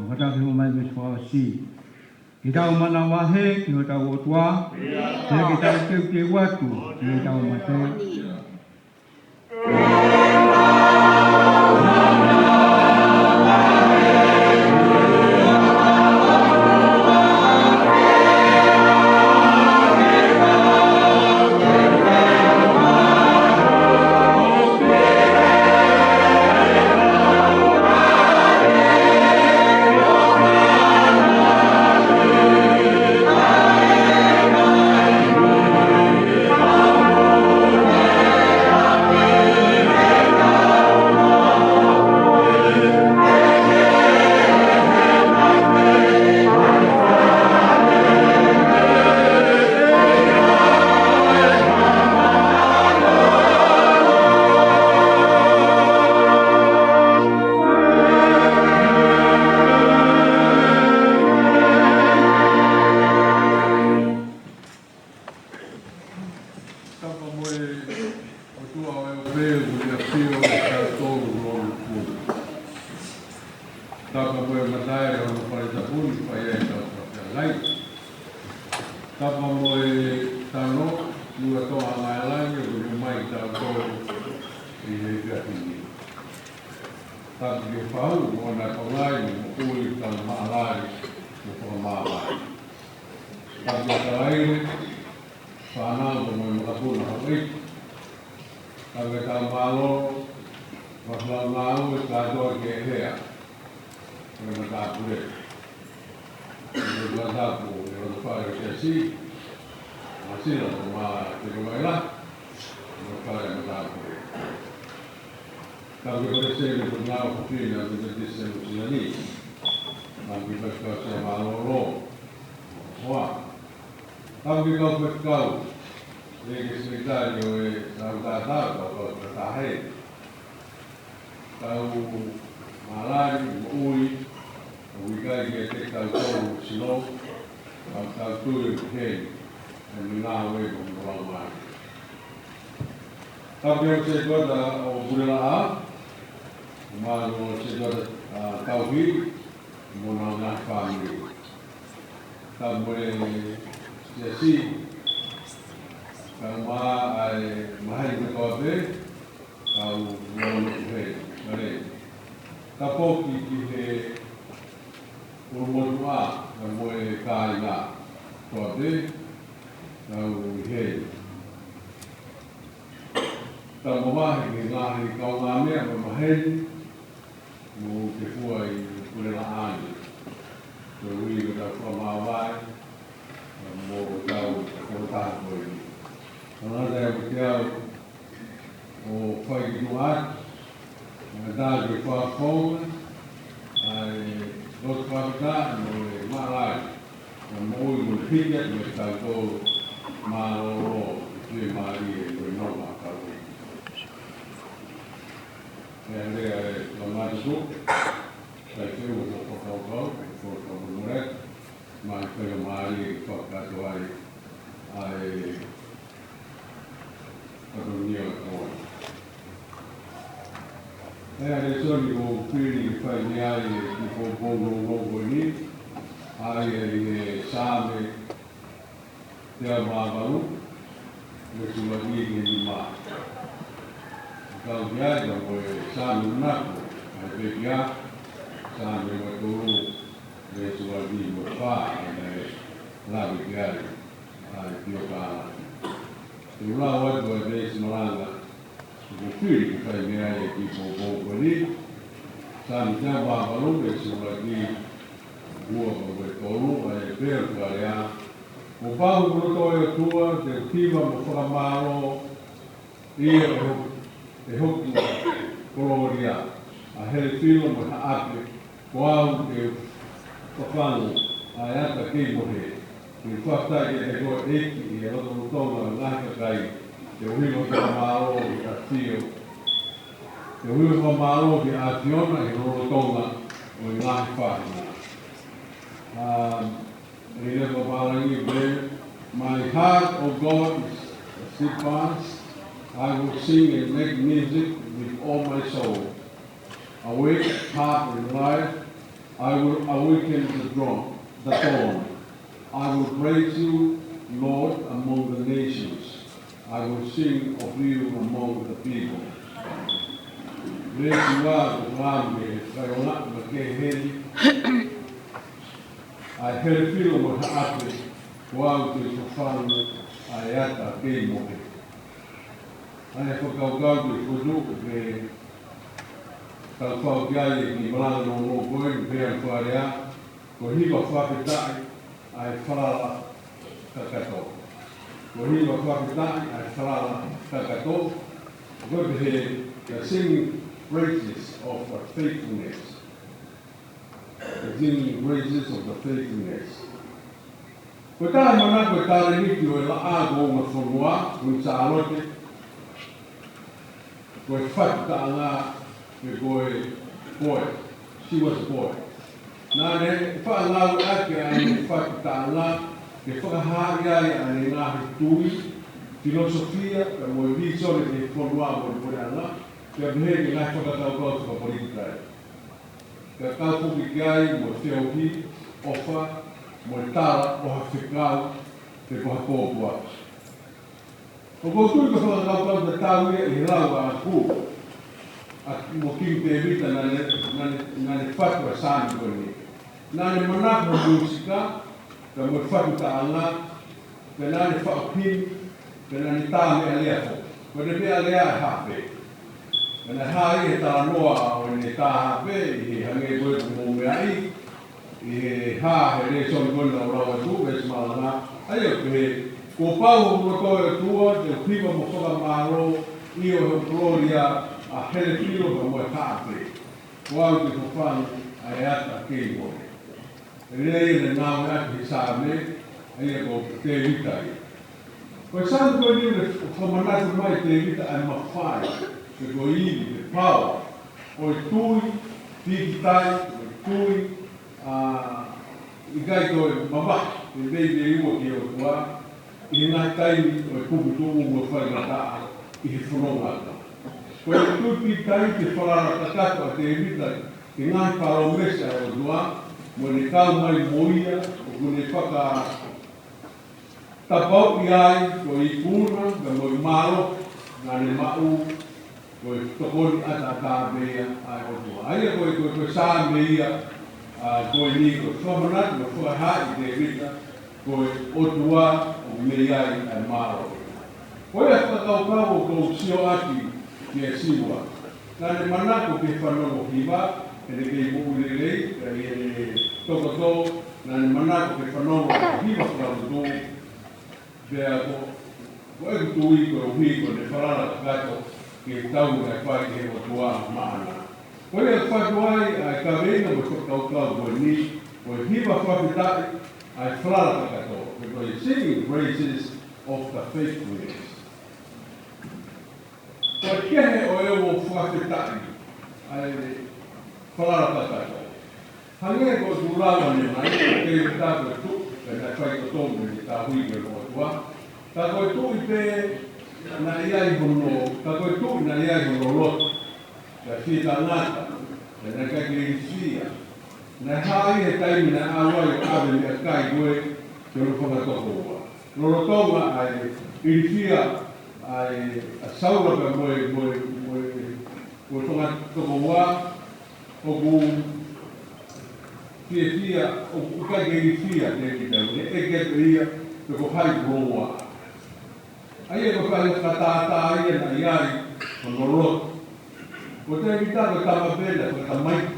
Fakatapu mai mo e fakaʻosi. Ke tau manavahē ki hotau ʻOtua, pea ke tau teuteu atu ki heʻetau mate. Tapu mo e tano, ʻi he toʻa mai langi, ʻoku ne mai tautolu ʻi he efiafi ni. Tapu ki he Faʻu, mo ʻena konga, mo e moʻui, tau maʻalaʻala, mo fakamāvae. Tapu ki he kalaine, fānau, mo e makapuna hau ʻeiki. Tapu ki he tau mālōlō, mo e ngāue kātoa ki he hea. Ko e matāpule. Ko e matāpule, ʻi he fale ʻo e siasi. Māsila, ko ma te ko mai la. Ko e fale matāpule. Tapu ki he palesiteni ʻo e Potungāue Fefine ʻa e Metotisi Nuʻu Sila ni. Tapu ki he faifekau sia mālōlō. Hoa. Tapu ki he kau faifekau. ʻEiki Sekelitali ʻo e Tautātā, kau kau fakataha. Tau maʻalaʻala, moʻui, ʻoku ʻikai ke te tau tau sino, tau tau tui he, ʻe ngāue mo e lau mai. Tapu ki he setuata ʻo Pulelaʻā, mo e setuata, ʻa, Tauhi, mo ʻena ngaahi fāmili. Tapu mo e siasi, kae ʻumaʻā ʻa e maheni kotoa pē, kau lau mo e hei, kale. Tapu ki he ʻulumotuʻa, kae ʻumaʻā e kāinga kotoa pē, kau hei. Tapu mo e ngaahi kaungāmeʻa mo e maheni, mo e fua ʻi Pulelaʻā ni. Ko e ui ko ʻetau fakamāvae, mo ʻetau fakataha ko eni. Tangata ʻe ʻikai te au ʻo fai ki tuʻa atu, mo e tā ke fakafofonga, ʻa e lotu fakataha mo e maʻalaʻala, mo e moʻui mo e hiki atu mo e tau tō mālōlō, ʻi he mālie mo e nonga kau. ʻE lea e Lamatuku, kai feu o fakakaukau, ko e kau mure, mai kai o mālie ke fakakātoa ai, ʻa e katonia o koe. ʻE lea soni ko pili ke fai ni ai, ki poupou no no ko ni, ʻa e, ʻi he Saame, teau mā valu, veesi ua ki he nima. Kau ki ai, ka ko e Saame ʻuluaki, ʻa e pekia, Saame ua tolu, veesi ua ki he nima, ʻa e lave ki ai, ʻa e pio ka. Te u lau atu ʻa e veesi malanga, ʻoku fili ke fai mei ai e kiʻi poupou ko eni. Saame teau mā valu, veesi ua ki he nima, ua ki he tolu, ʻa e pehē ʻa e lea. Kuo pau ki loto ʻa e ʻOtua, te u hiva mo fakamālō, ʻi he ʻe hoku, ʻe hoku kolōlia, ʻa Helefilo mo Haʻape, ko au te u fafangu ʻa e ata kei mohe. Te u fakafetaʻi kiate koe ʻEiki ʻi he lotolotonga ʻo e ngaahi kakai. Te u hiva fakamālō ki he ʻAfio. Te u hiva fakamālō ki he ʻAfiona ʻi he lotolotonga ʻo e ngaahi faʻahinga. Um, ʻi he lea fakapālangi pehē, "My heart, O God, is a cymbals. I will sing and make music with all my soul. Awake, harp and lyre, I will awaken the drum, the dawn. I will praise you, Lord, among the nations. I will sing of you among the people." Veesi ua, ko e lau ʻa e fakaongo ʻa e heli. ʻA Helefilo mo Haʻape, ko au te u fafangu ʻa e ata kei mohe. ʻA e fakakaukau ke fotu ke tau fau ki ai e kiʻi malanga nounou ko eni, pea fale ā, ko e hiva fakafetaʻi ʻa e falala kakato. Ko e hiva fakafetaʻi ʻa e falala kakato. Ko e pehē, the singing praises of the faithfulness. The singing praises of the faithfulness. Ko e taha e manako ʻo e talēniti ʻo e laʻā ko ʻUngafonua, Kuini Sālote, ko e fatu taʻanga, pe ko e boy. She was a boy. Naʻá ne faʻa ngāueʻaki ʻa e fatu taʻanga ke fakahaaʻi ai ʻa e ngaahi tui, filosofia, pea mo e vīsone ki he fonua mo e puleʻanga, pea pehē ki he ngaahi fakakaukau fakapolitikale. Pea kau foki ki ai mo e feohi, ʻofa, mo e tala ʻo ha fekau, Pe ko ha pōpoaki. ʻOku ou tui ko e fakakaukau tatau ia ʻi he lau ʻa Kū, ʻa, mo Kingi Tēvita naʻa ne, naʻa ne, naʻa ne fatu ʻa e Saame ko eni. Naʻa ne manako he mūsika, pea mo e fatu taʻanga, pea naʻa ne faʻu himi, pea naʻa ne tā meʻalea foki. Ko ʻene meʻalea ʻa e haafe. Pea naʻe hā ia he talanoa ʻo ʻene tā haafe, ʻi he hangē ko ē ko e meʻa ʻi, ʻi he hā he lēsoni ko ena ʻoku lau atu, veesi malanga. ʻA ia ʻoku pehē, kuo pau hoku loto ʻe ʻOtua, te u hiva mo fakamālō, ʻio he ʻoku kolōlia ʻa Helefilo pea mo e haafe. Ko au te u fafanga ʻa e ata kei mole. ʻA ia ʻoku ne ngāueʻaki he Saame, ʻa ia ko Tēvita ia. Ko e Saame ko eni ʻoku fakamanatu mai ʻe Tēvita ʻa e mafai, pe ko e ivi, pe ko e power, ʻo e tui pīkitai, ʻo e tui, ʻa, ʻikai toe mamahi, ʻe veiveiua ki he ʻOtua, ʻi he ngaahi taimi ʻo e puputuʻu mo e faingataʻa ʻi he fononga. Ko e tui pīkitai ke falala kakato ʻa Tēvita ki he ngaahi palōmesi ʻa e ʻOtua, mo ʻene kau mai mo ia, ʻoku ne fakatapauʻi ai ko e ikuna, pea mo e mālohi naʻa ne maʻu, ko e tokoni ʻataʻatā pē ia ʻa e ʻOtua. ʻA ia ko e, ko e, ko e Saame ia, ʻa, ko eni ko e fakamanatu, ko e fakahā ʻe Tēvita, ko e ʻOtua ʻoku mei ai ʻa e mālohi. Ko ia fakakaukau ʻoku ou sio ʻaki kia Siua. Naʻa ne manako ke fanongo hiva, he naʻe kei moʻui lelei, pea ʻi heʻene toutou, naʻa ne manako ke fanongo hiva fakalotu, pea ko, ko ʻeku tui koeʻuhi ko ʻene falala kakato ki he tau naʻe fai ki he ʻOtua maʻana. Ko ia ʻoku fatu ai ʻa e kaveinga mo e fakakaukau ko eni, ko e hiva fakafetaʻi ʻa e falala kakato. Ko e singing praises of the faithfulness. Ko e kehe ʻo e ongo fakafetaʻi ʻa e falala kakato. Hangē ko e lau ʻanenai, ko Tēvita ko e tuʻi, pea naʻe faitotonu ʻene tauhi ki he ʻOtua. Ka ko e tuʻi pē naʻe ʻi ai hono, ka ko e tuʻi naʻe ʻi ai hono loto, pea fie tangata, pea naʻe ʻikai ke ilifia. Naʻe hā ia he taimi naʻe ʻalu ai ʻo ʻave meʻakai ko ē ki hono fanga tokoua. Lolotonga ʻa e ilifia ʻa e, ʻa Saula pea mo e, mo e, mo e, mo e fanga tokoua, ʻoku fiefia, ʻoku ʻikai ke ilifia Tēvita, ʻoku ne ʻeke atu ia pe ko hai kuo ua. ʻA ia ko e fakatātā ia naʻe ʻi ai hono loto. Ko Tēvita ko e tama pē naʻe fakatamaiki,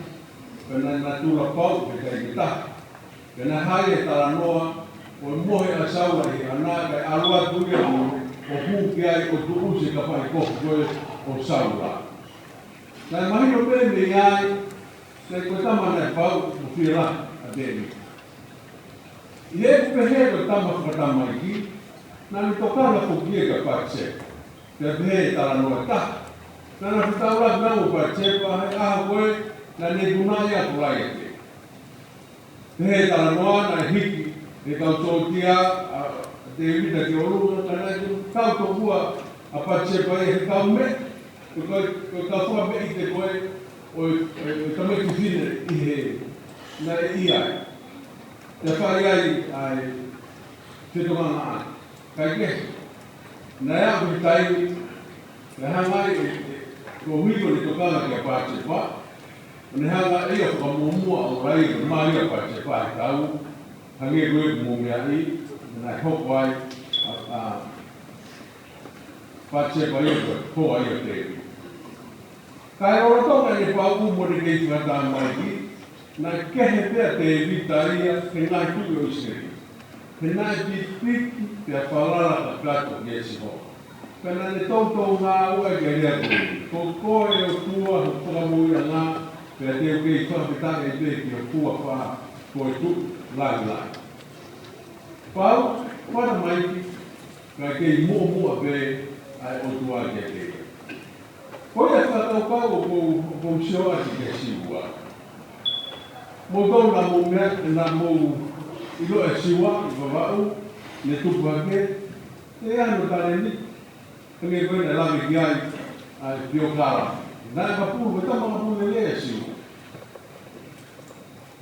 pea naʻe natula pau he taimi ʻe taha. Pea naʻe hā ia he talanoa, ʻo mohe ʻa Saula ʻi he ʻana, kae ʻalu atu ia ʻo, ʻo hū ki ai ʻo tuʻusi e kapaʻi kofu ko ē ʻo Saula. Naʻe mahino pē mei ai, naʻe ko e tama naʻe pau mo fie lahi ʻa Tēvita. ʻI heʻeku pehē ko e tama fakatamaiki, naʻa ne tokanga foki ia kia Patisepa. Pea pehē ʻe he talanoa ʻe taha, naʻa na fetaulaki naua mo Patisepa, he ʻaho ko ē naʻa ne ikunaʻi ʻa Kolaiate. Pehē ʻe he talanoa naʻe hiki ʻe he kau sōtia ʻa Tēvita ki ʻolunga, ka naʻe kau tokua ʻa Patisepa ia he kau meʻa, ko e, ko e kau fakameʻite ko ē ʻo e, ʻo e, ʻo e tamaiki fefine ʻi he, naʻe ʻi ai. Pea fai ai ʻa e fetokangaʻaki. Kae kehe, naʻe aʻu ki he taimi, naʻe hanga ai ʻe, ʻe, ko Huiko ʻene tokanga kia Patisepa, ʻo ne hanga ʻe ia ʻo fakamuʻomuʻa ʻo ʻai ʻo mali ʻa Patisepa he tau, hangē ko ē ko e meʻa ʻi, naʻe hoko ai ʻa, ʻa Patisepa ia ko e hoa ia ʻo Tēvita. Kae lolotonga ʻene pauʻu mo ʻene kei fakatamaiki, naʻe kehe pē ʻa Tēvita ia he ngaahi tuʻi ʻo ʻIsileli. He naʻe pipiki pea falala kakato kia Sihova. Pea naʻa ne toutou ngāueʻaki e lea ko eni: Ko koe ʻe ʻOtua hoku fakamoʻuiʻanga, pea te u kei fakafetaʻi pē ki ho huafa, ko e Tuʻi langilangi. Pau, fakatamaiki, kae kei muʻomuʻa pē ʻa e ʻOtua kiate ia. Ko ia fakakaukau ʻoku ou, ʻoku ou sio ʻaki kia Siua. Mou tau na mou meʻa, na mou ʻilo ʻa Siua ʻi Vavaʻu, ne tupu hake, ʻi ai hono talēniti, hangē ko ē naʻe lave ki ai ʻa e Piokala. Naʻe kapulu, ko e tama kapulu lelei ʻa Siua.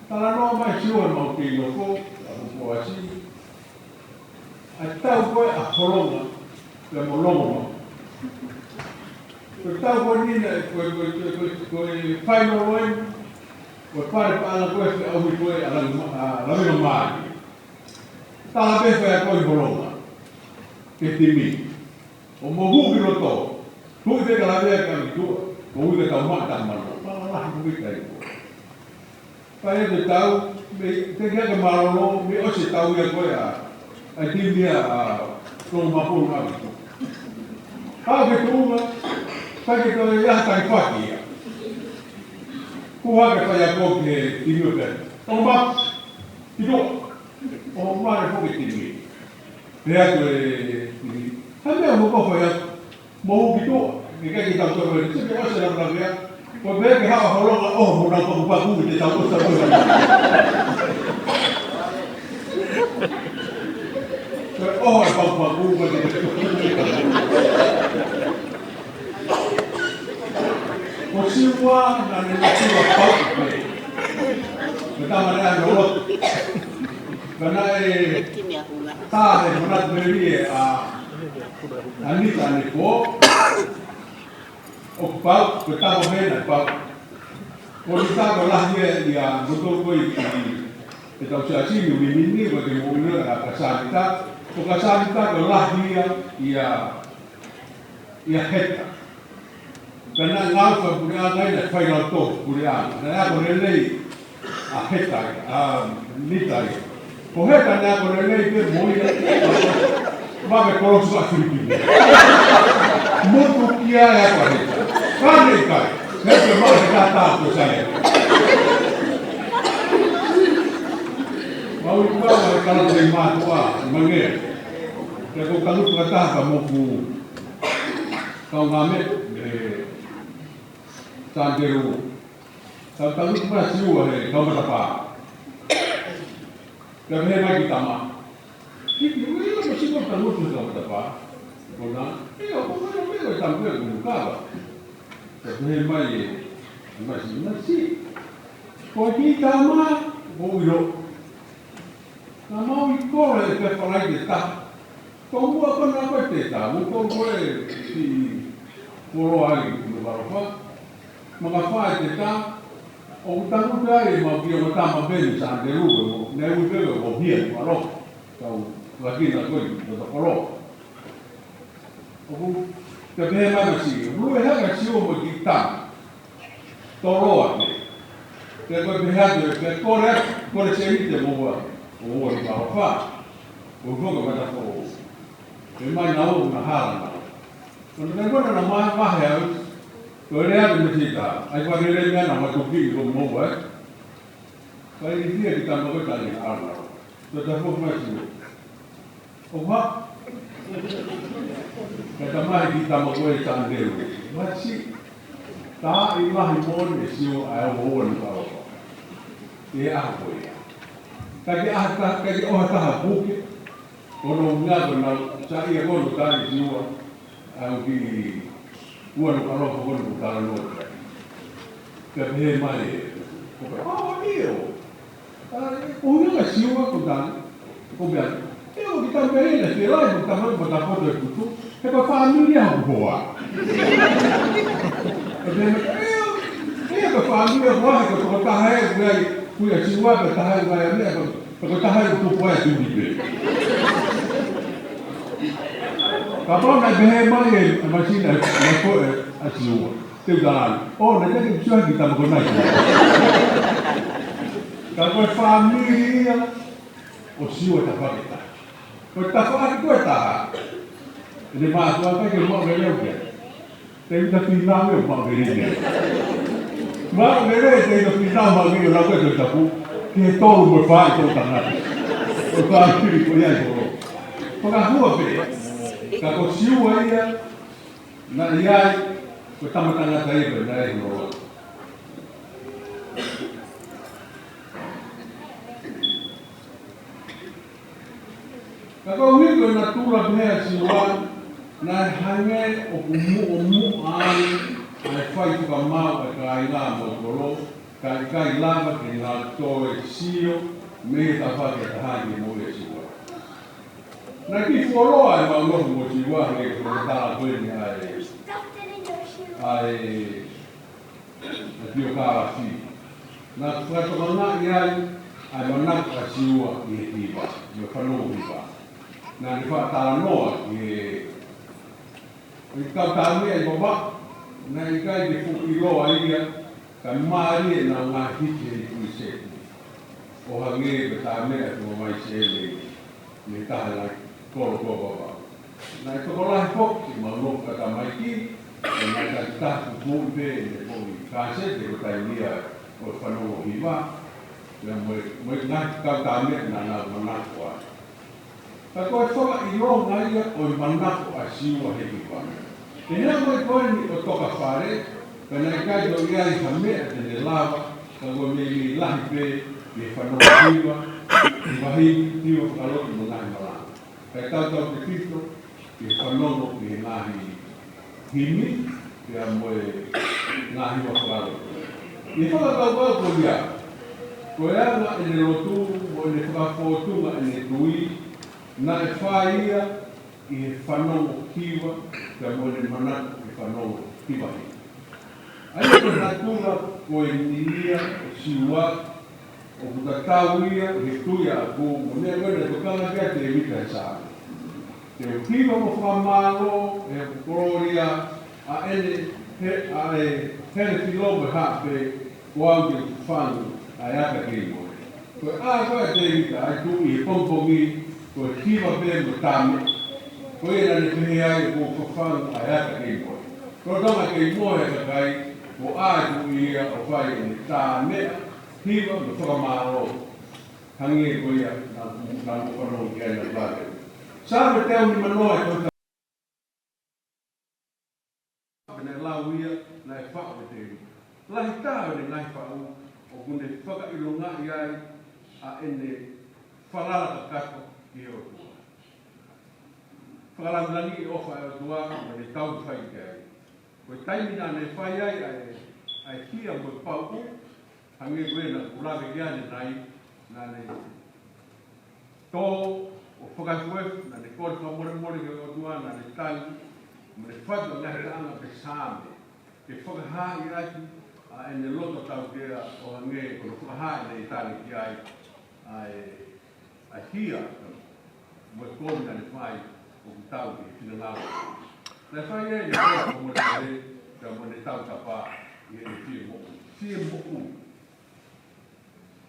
Talanoa mai Siua he mau kei nofo, ʻa Pupoasi. ʻA e tau ko ē ʻa Holonga, pea mo Longomau. Ko e tau ko eni naʻe, ko e, ko e, ko e, ko e, ko e final ʻo e, ko e fale paʻanga ko ē feʻauhi ko ē ʻa Langi-, ʻa Lavengamalie. Tala pē faiako ʻi Holonga ki he timi. ʻO mou hū ki loto. Hū pē ka lavea ki ʻavituʻa. Ko e uike tau maʻa taha mano. Pala lahi ko e kai ko. Pea ʻi he tau, mei, teʻeki ke mālōlō, mei ʻosi e tau ia ko ē ʻa, ʻa e timi ia ʻa Longomau mo ʻavituʻa. Pea ke tuʻunga, pea ke toe ia taki faki ia. Kuo hake faiako ki he timi ʻo pehē: Longomau, ki tuʻa. ʻO mare foki e timi. Pehē atu e timi: Hā e meʻa ʻoku mou fai atu? Mou hū ki tuʻa, ke ʻikai ke tau tau e, sio ki he ʻosi e lavelavea. Ko e pehē ke haʻu ʻa Holonga ʻo ʻoho mo ʻenau pakupaku ʻi he tau ʻosi tau ʻosi. Ko e ʻoho e pakupaku, ko e te. Ko Siua naʻá ne ʻilo Siua pau pē. Ko e tama lea no lotu. Ka naʻe tā he manatu melie ʻa ʻa Nita ʻanepō, ʻoku pau, ko e tama hena pau. Ko Nita ko e lahi ia ʻia moutolu ko ē ʻi he tau siasi ni, ʻi Mīmini, ko e te mou ʻilo ʻa Kasanita. Ko Kasanita ko e lahi ia ʻia, ʻia Heta. Ka naʻe ngāue fakapuleʻanga ia, naʻe fai lau tō puleʻanga. Naʻe ako lelei ʻa Heta, ʻa Nita ia. Ko Heta naʻe ako lelei pē mo ia. Vave kolosi ʻa Filipino. Motukia e ako ʻa Heta. Ka ne kai. Heta ma e kata ko sai. Mau i kua ma e kala te mātuʻa, mange. Te ko kalu kata ka moku. Kau ngame, e, Sandero. Kau tangutu mai Siua he kau matapā. Pea pehē mai ki tama. Ki, ki, ui, ui, ui, Siua tangutu he kau matapā. Kona, e, ʻo, ko, ko, ko, ko, tamu, ko, ko, kava. Pea pehē mai e, mai si, mai si. Ko e kiʻi tama, ko ui lo. Naʻa mau ʻi kole ʻi he Falaite taha. Tomuʻa ko ena ko e teta, mo ko ko e ki Poloai mo Valofa. Maka fai teta, ʻo tangutu ai ma pia ma tama peni Sandelu, mo, ne ui pē mo pia mo alo. Kau lakina ko e, mo tokolo. ʻOku, ka pehē mai masi, ʻoku ʻi ai hake Siua mo e kiʻi tama. Toloa pē. Pea ko e pehē atu, pea kole atu, kole sēniti mo ua, ʻo ua ni palofa. ʻO ua ka mata fo. Pea mai na o na hala na. Ko na kona na ma, ma he au. Ko e lea atu mesi ta. ʻAi pa lele mea na ma toki i ko mo ua, e. Ka ʻi tia ki tama ko e tani hala na. Ko ta fo mai Siua. ʻO hā? Ka tamahi ki tama ko e Sandelu. Masi. Tā ʻi lahi moʻoni e Siua ʻa e ua ni palofa. E aha ko ia. Ka ke aha ta, ka ke oha taha puke. Ko no ngā ko na sa ia ko no tā ʻi Siua. ʻA e ki ua ni palofa ko no tā no. Ka pehē mai e. Ko ka, ʻo, ʻio. ʻA, ʻo ia ka Siua ko tani, ko mea. E o ki tau mea ina, ke lai, ko tama, ko ta poto e putu, he ko fāmili ʻa hoku hoa. Ko te mea, e o, e ko fāmili ʻa hoa, he ko toko taha e, ko ai, ko ia Siua, ko taha e, ko ai, mea, ko, ko taha e, ko ko ai, tuli pē. Kapau naʻe pehē mai e, e masina, e, e ko e, ʻa Siua. Te u tala ʻo, naʻe te ke sio ki tama ko nai. Ka ko e fāmili ia, ʻo Siua tafaʻaki taha. Ko e tafaʻaki ko e taha. ʻE ne mātuʻa kai ke mau lele au kia. Te u ta fina me mau lele. Mau lele, te u ta fina mau lele, lau ke te tapu. Ke tolu mo fai tolu tangata. Ko e fāmili ko ia i kolo. Ko ka hua pē. Ka ko Siua ia, naʻe ʻi ai, ko e tama tangata ia pē, naʻe ʻi ai hono. Ka ko e ʻuhi ko e natula pē ʻa Siua, naʻe hangē ʻoku muʻomuʻa ai ʻa e fai fakamaau ʻa e kāinga mo e kolo, ka ʻikai lava ke na toe sio, mei he tafaʻaki ʻe taha ki he moʻui ʻa Siua. Naʻe kiʻi fuoloa ʻemau nofo mo Siua he ko e tala ko eni ʻa e, ʻa e, ʻa e tiokālafi. Naʻe fakatokangaʻi ai ʻa e manako ʻa Siua ʻi he hiva, mo e fanongo hiva. Naʻa ne faʻa talanoa ʻi he, ʻi he kau tāmeʻa ʻi Vavaʻu, naʻe ʻikai ke fuʻu ʻiloa ia, kae mālie ʻenau ngaahi hiki he ʻi Kuisepu. ʻO hangē ko e tāmeʻa ʻa e tuʻa mai Sēmei, mei he taha ʻi he kolo ko Vavaʻu. Naʻe tokolahi foki ʻemau nofo ka tamaiki, ʻo naʻe takitaha kupuʻi pē ʻene foʻi kāseti ko e taimi ia ʻo e fanongo hiva, ia mo e, mo e ngaahi kau tāmeʻa naʻa nau manako ai. Ka ko e fakaʻilonga ia ʻo e manako ʻa Siua he hiva. He neongo ko eni ʻo toka fale, ka naʻe ʻikai toe ʻi ai ha meʻa te ne lava, ka ko e meimei lahi pē ʻi he fanongo hiva, hiva hiva, hiva fakalotu mo e ngaahi malanga. Kae tautautefito ki he fanongo ki he ngaahi himi, pea mo e ngaahi hiva fakalotu. ʻI he fakakaukau ko ia, ko e anga ʻene lotu mo ʻene fakafōtunga ʻene tui, naʻe fai ia ʻi he fanongo hiva, pea mo ʻene manako ki he fanongo hiva hiva. ʻA ia ko e natula ko eni ia ʻo Siua, ʻoku tatau ia ʻi he tui ʻaʻaku, mo e meʻa ko ē naʻe tokanga ki ai ʻa Tēvita he Saame. Te u hiva mo fakamālō ʻi hoku kolōlia, ʻa ʻene he, ʻa e hele filo mo e haʻape, ko au te u fafanga ʻa e aka kei mohe. Ko e ʻā ko ē ʻa Tēvita ʻa e tuʻi he pongipongi, ko e hiva pē mo e tāmeʻa. Ko ia naʻa ne pehē ai, ʻoku ou fafanga ʻa e aka kei mohe. Lolotonga kei mohe ʻa e kakai, ko e ʻā ʻa e tuʻi ia ʻo fai ʻene tāmeʻa, hiva mo fakamālō. Hangē ko ia naʻa, naʻa mou fanongo ki ai naʻe lave. Saame teau nimanoa ʻi he tohi Pea naʻe lau ia, naʻe faʻu ʻe Tēvita. Lahi taha ʻene ngaahi faʻu, ʻoku ne fakaʻilongaʻi ai ʻa ʻene falala kakato ki he ʻOtua. Fakalāngilangiʻi e ʻofa ʻa e ʻOtua, mo ʻene tauhi fai ki ai. Ko e taimi naʻa ne fai ai ʻa e, ʻa e hia mo e pauʻu, hangē ko ia naʻa ku lave ki ai ʻanenai, naʻa ne tō ʻo fakaefuefu, naʻa ne kole fakamolemole ki he ʻOtua, naʻa ne tangi, mo ne fatu ʻa e ngaahi taʻanga pe saame, ke fakahaaʻi ʻaki ʻa ʻene loto tautea ʻo hangē ko hono fakahā ʻene ʻitāniti ai, ʻa e, ʻa e hia, mo e kovi naʻa ne fai ʻoku tau ki he finangalo. Naʻe fai ʻe ia ʻene kole fakamolemole, pea mo ʻene tautapa ʻi heʻene fie moʻui. Fie moʻui.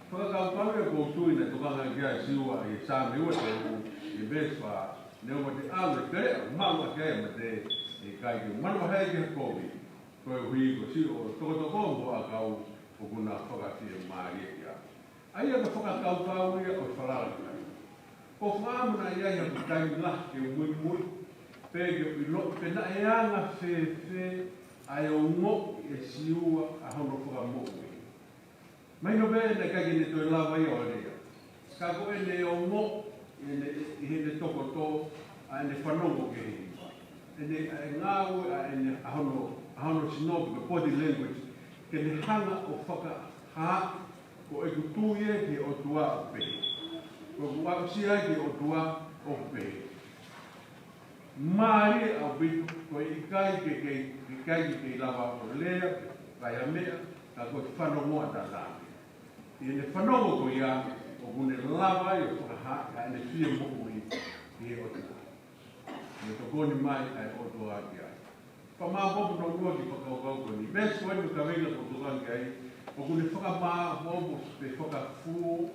Fakakaukau ia ʻoku ou tui naʻe tokanga ki ai ʻa Siua ʻi he Saame ua tolu ʻi he veesi fā, neongo te u ʻalu ʻi he teleʻa, maʻu ʻaki ai ʻa e mate, ʻe ʻikai ke u manavahē ki ha kovi, koeʻuhi ko siʻo tokotoko mo hoʻo ʻakau ʻoku na fakafiemālieʻi au. ʻA ia ko e fakakaukau ia ʻo e falala ki ai. Ko e fakaʻamu naʻe ʻi ai haku taimi lahi ke u muimui, pe ke u ʻilo, pe naʻe anga fēfē ʻa e ongoʻi ʻe Siua ʻa hono fakamoʻui. Mahino pē naʻe ʻikai ke ne toe lava ia ʻo lea. Ka ko ʻene ongoʻi, ʻene, ʻi heʻene tokotō, ʻa ʻene fanongo ki he hiva. ʻEne, ʻa e ngāue, ʻa ʻene, ʻa hono, ʻa hono sino pe ko e body language, ke ne hanga ʻo fakahā, ko ʻeku tui ē ki he ʻOtua ʻoku pehē. Ko ʻeku aʻusia ē ki he ʻOtua ʻoku pehē. Mālie ʻaupito, ko e ʻikai ke kei, ʻikai ke kei lava ʻo lea, pe fai ha meʻa, ka ko e fanongoa tatau. ʻI heʻene fanongo ko ia, ʻoku ne lava ai ʻo fakahā ʻa ʻene fie moʻui ki he ʻOtua. Ne tokoni mai ʻa e ʻOtua ki ai. Fakamāʻopoʻopo naʻa ku ʻi he fakakaukau ko eni. Veesi ko eni mo e kaveinga ʻoku tokanga ki ai, ʻoku ne fakamāʻopoʻopo pe fakafuo,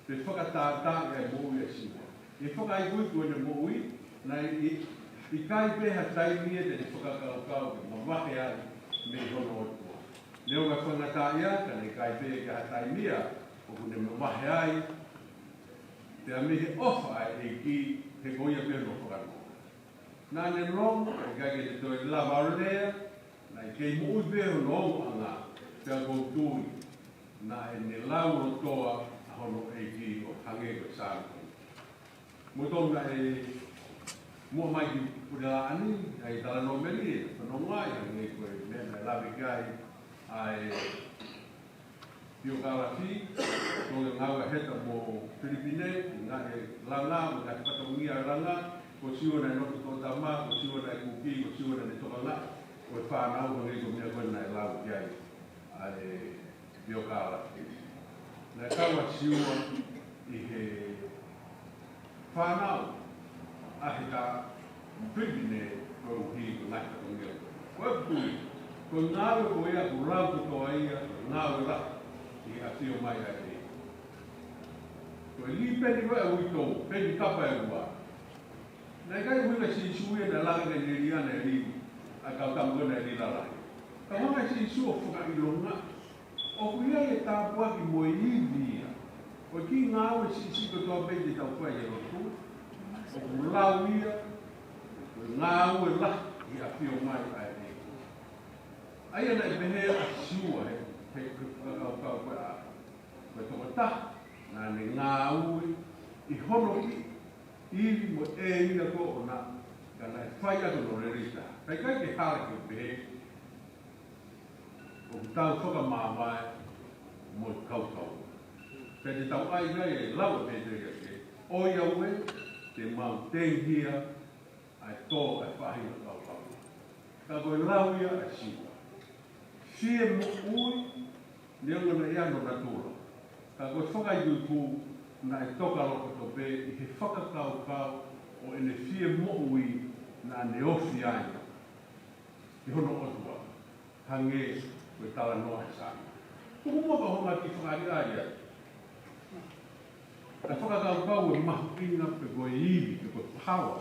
pe fakatātā ʻa e moʻui ʻa Siua. ʻI he fakaikuiku ʻene moʻui, naʻe ʻi-, ʻikai pē ha taimi ia te ne fakakaukau ke mavahe ai mei hono ʻOtua. Neongo e faingataʻaʻia, ka naʻe ʻikai pē ke ʻi ai ha taimi ia ʻoku ne mavahe ai, pea mei he ʻofa ʻa e ʻEiki, he ko ia pē hono fakanoa. Naʻa ne longo, ʻikai ke ne toe lava ʻo lea, naʻe kei moʻui pē hono ongoʻanga, pea ʻoku ou tui naʻa ne laulotoa ʻa hono ʻEiki ʻo hangē ko e Saame. Mo tonu naʻe muʻa mai ki Pulelāʻani, ʻa e talanoa meli, fanongo ai, hangē ko e meʻa naʻe lave ki ai, ʻa e Piokalafi, ko e ngāue heta mo Filipine, ngaahi langa, mo e ngaahi fatongia langa, ko Siua naʻe nofo ko tama, ko Siua naʻe kuki, ko Siua naʻe tokangaʻi, ko e fānau, ko e ngaahi ko e meʻa ko ē naʻe lau ki ai ʻa e piokalafi. Naʻe kau ʻa Siua ʻi he fānau ʻa e tama Filipine koeʻuhi ko e ngaahi fatongia. Ko e pui, ko e ngāue ko ia kuo lau kotoa ia, ko e ngāue lahi ʻi he ʻafio mai ʻa e ʻEiki. Ko e lī peni ko ē ʻa e uitou, peni kapa ʻe ua. Naʻe ʻikai ʻuhinga Sīsū ia naʻe langa ke ne lī ʻa e lī, ʻa e kau tama ko ē naʻe lī lalahi. Ka hanga ʻe Sīsū ʻo fakaʻilonga ʻoku ʻi ai e tāpuaki mo e ivi ia. Ko e kiʻi ngāue siʻisiʻi kotoa pē te tau fai he lotu, ʻoku lau ia ko e ngāue lahi ʻi he ʻafio mai ʻa e ʻEiki. ʻA ia naʻe pehē ʻa Siua he, he fakakaukau ko ē ʻa, ko e tokotaha naʻa ne ngāue ʻi hono kiʻi ivi mo e ʻēlia ko ē ʻoʻona, ka naʻe fai ʻaki hono lelei taha. Ka ʻikai ke hala ke pehē ʻoku tau fakamāvae mo e kaukau. Pea te tau ʻai ai e lau ʻa Pēteli ake, ʻoi auē, te mau tengihia ʻa e tō ʻa e faʻahinga kaukau. Ka ko e lau ia ʻa Siua. Fie moʻui, neongo naʻe ʻi ai hono natula. Ka ko e fakaikuiku naʻe toka lokoto pē ʻi he fakakaukau ʻo ʻene fie moʻui naʻa ne ofi ai ki hono ʻOtua. Hangē ko e talanoa he Saame. Tuku muʻa ka u hanga ʻo kiʻi fakaʻaliʻali atu ʻa e fakakaukau ʻo e mahuʻinga pe ko e ivi pe ko e power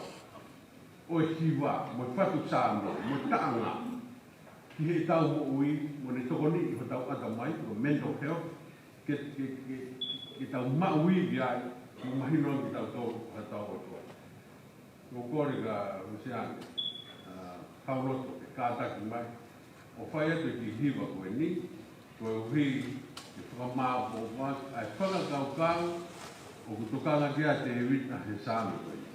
ʻo e hiva, mo e fatu Saame, mo e taʻanga ki heʻetau moʻui, mo ʻene tokoniʻi hotau ʻatamai, ko e mental health, ke, ke, ke, ke tau maʻu ivi ai, mo mahino ange kitautolu ko hotau ʻOtua. Ko e kole kia Luseane, ʻa, Pauloto, ke kātaki mai ʻo fai atu e kiʻi hiva ko eni, koeʻuhi ke fakamāʻopoʻopo ʻa e fakakaukau ʻoku tokanga ki ai ʻa Tēvita he Saame ko eni.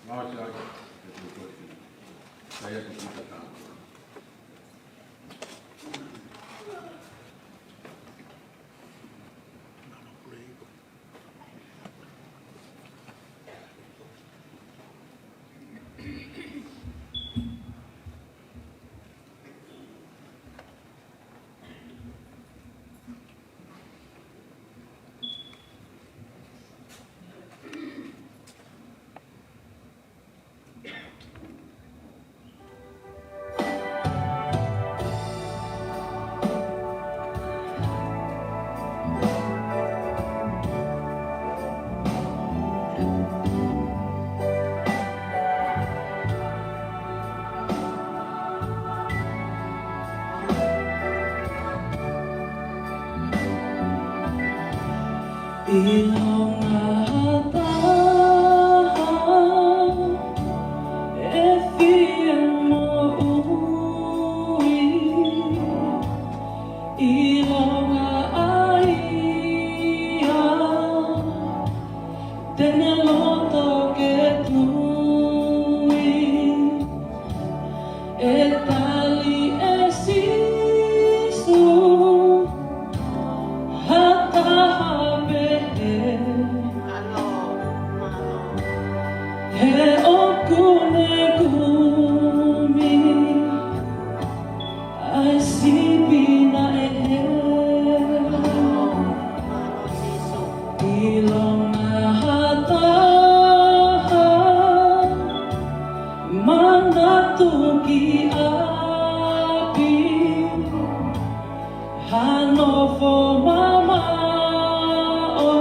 Mau siʻaki ke tau kole ki. Sai atu ki he Saame. ʻIlonga ha taha ʻe fie moʻui, ʻilonga ʻa ia te ne loto ke tui. ʻE tali ʻe Sīsū ha taha pehē, he ʻoku ne kumi ʻa e sipi naʻe hē. ʻIlonga ha taha manatu ki ʻapi, ha nofo mamaʻo,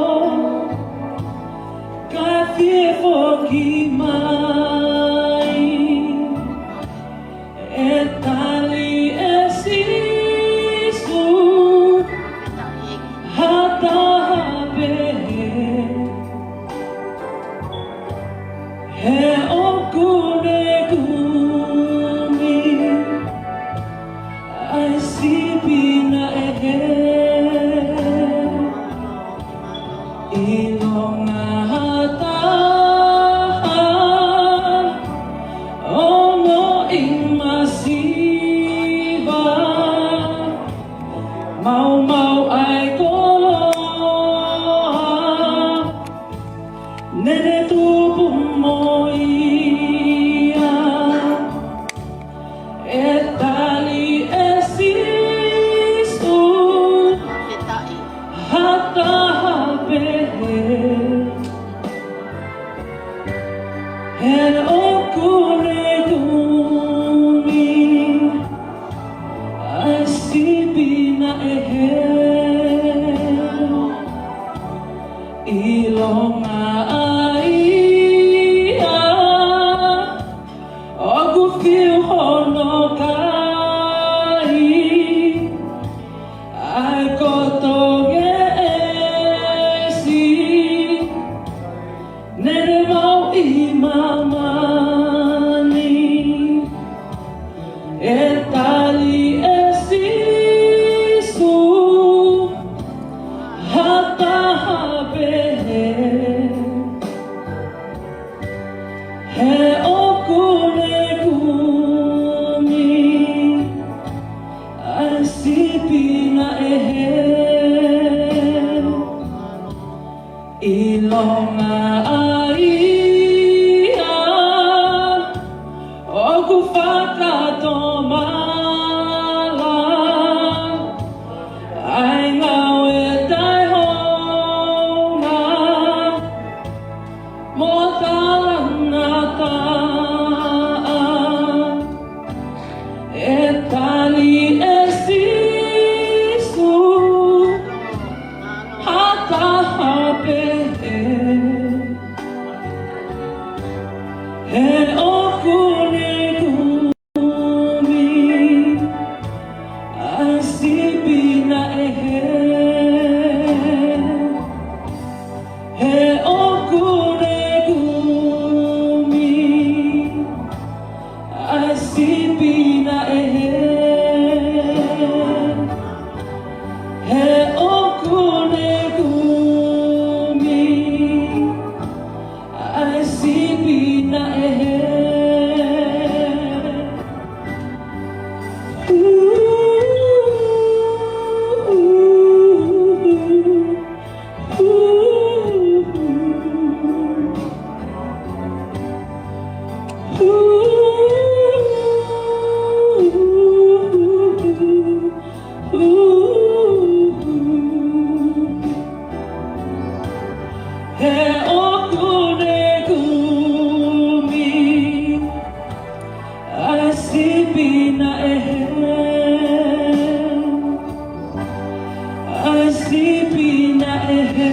kae fie foki mai. ʻE tali ʻe Sīsū ha taha pehē, he ʻoku ne kumi ʻa e sipi naʻe hē. ʻIlonga ha taha ʻo ongoʻi masiva, mo ia, ʻe tali ʻe Sīsū ha taha pehē. He ʻoku ne kumi ʻa e sipi naʻe hē, ʻilonga ʻa ia ʻoku fiu hono kai ʻa e koto ngeʻesi, neʻe ne maʻu ʻi māmani. ʻE tali ʻe Sīsū ha taha pehē. He ʻoku ne kumi ʻa e sipi naʻe hē, ʻilonga ʻa ia ʻoku fakatomala ʻa e ngāue taʻehounga mo talangataʻa. ʻE tali ʻe Sīsū ha taha pehē. He ʻoku ne kumi ʻa e sipi naʻe hē. He ʻoku ne kumi ʻa e sipi naʻe hē. He ʻoku ne kumi ʻa e sipi naʻe hē. He ʻoku ne kumi ʻa e sipi naʻe hē. ʻA e sipi naʻe hē.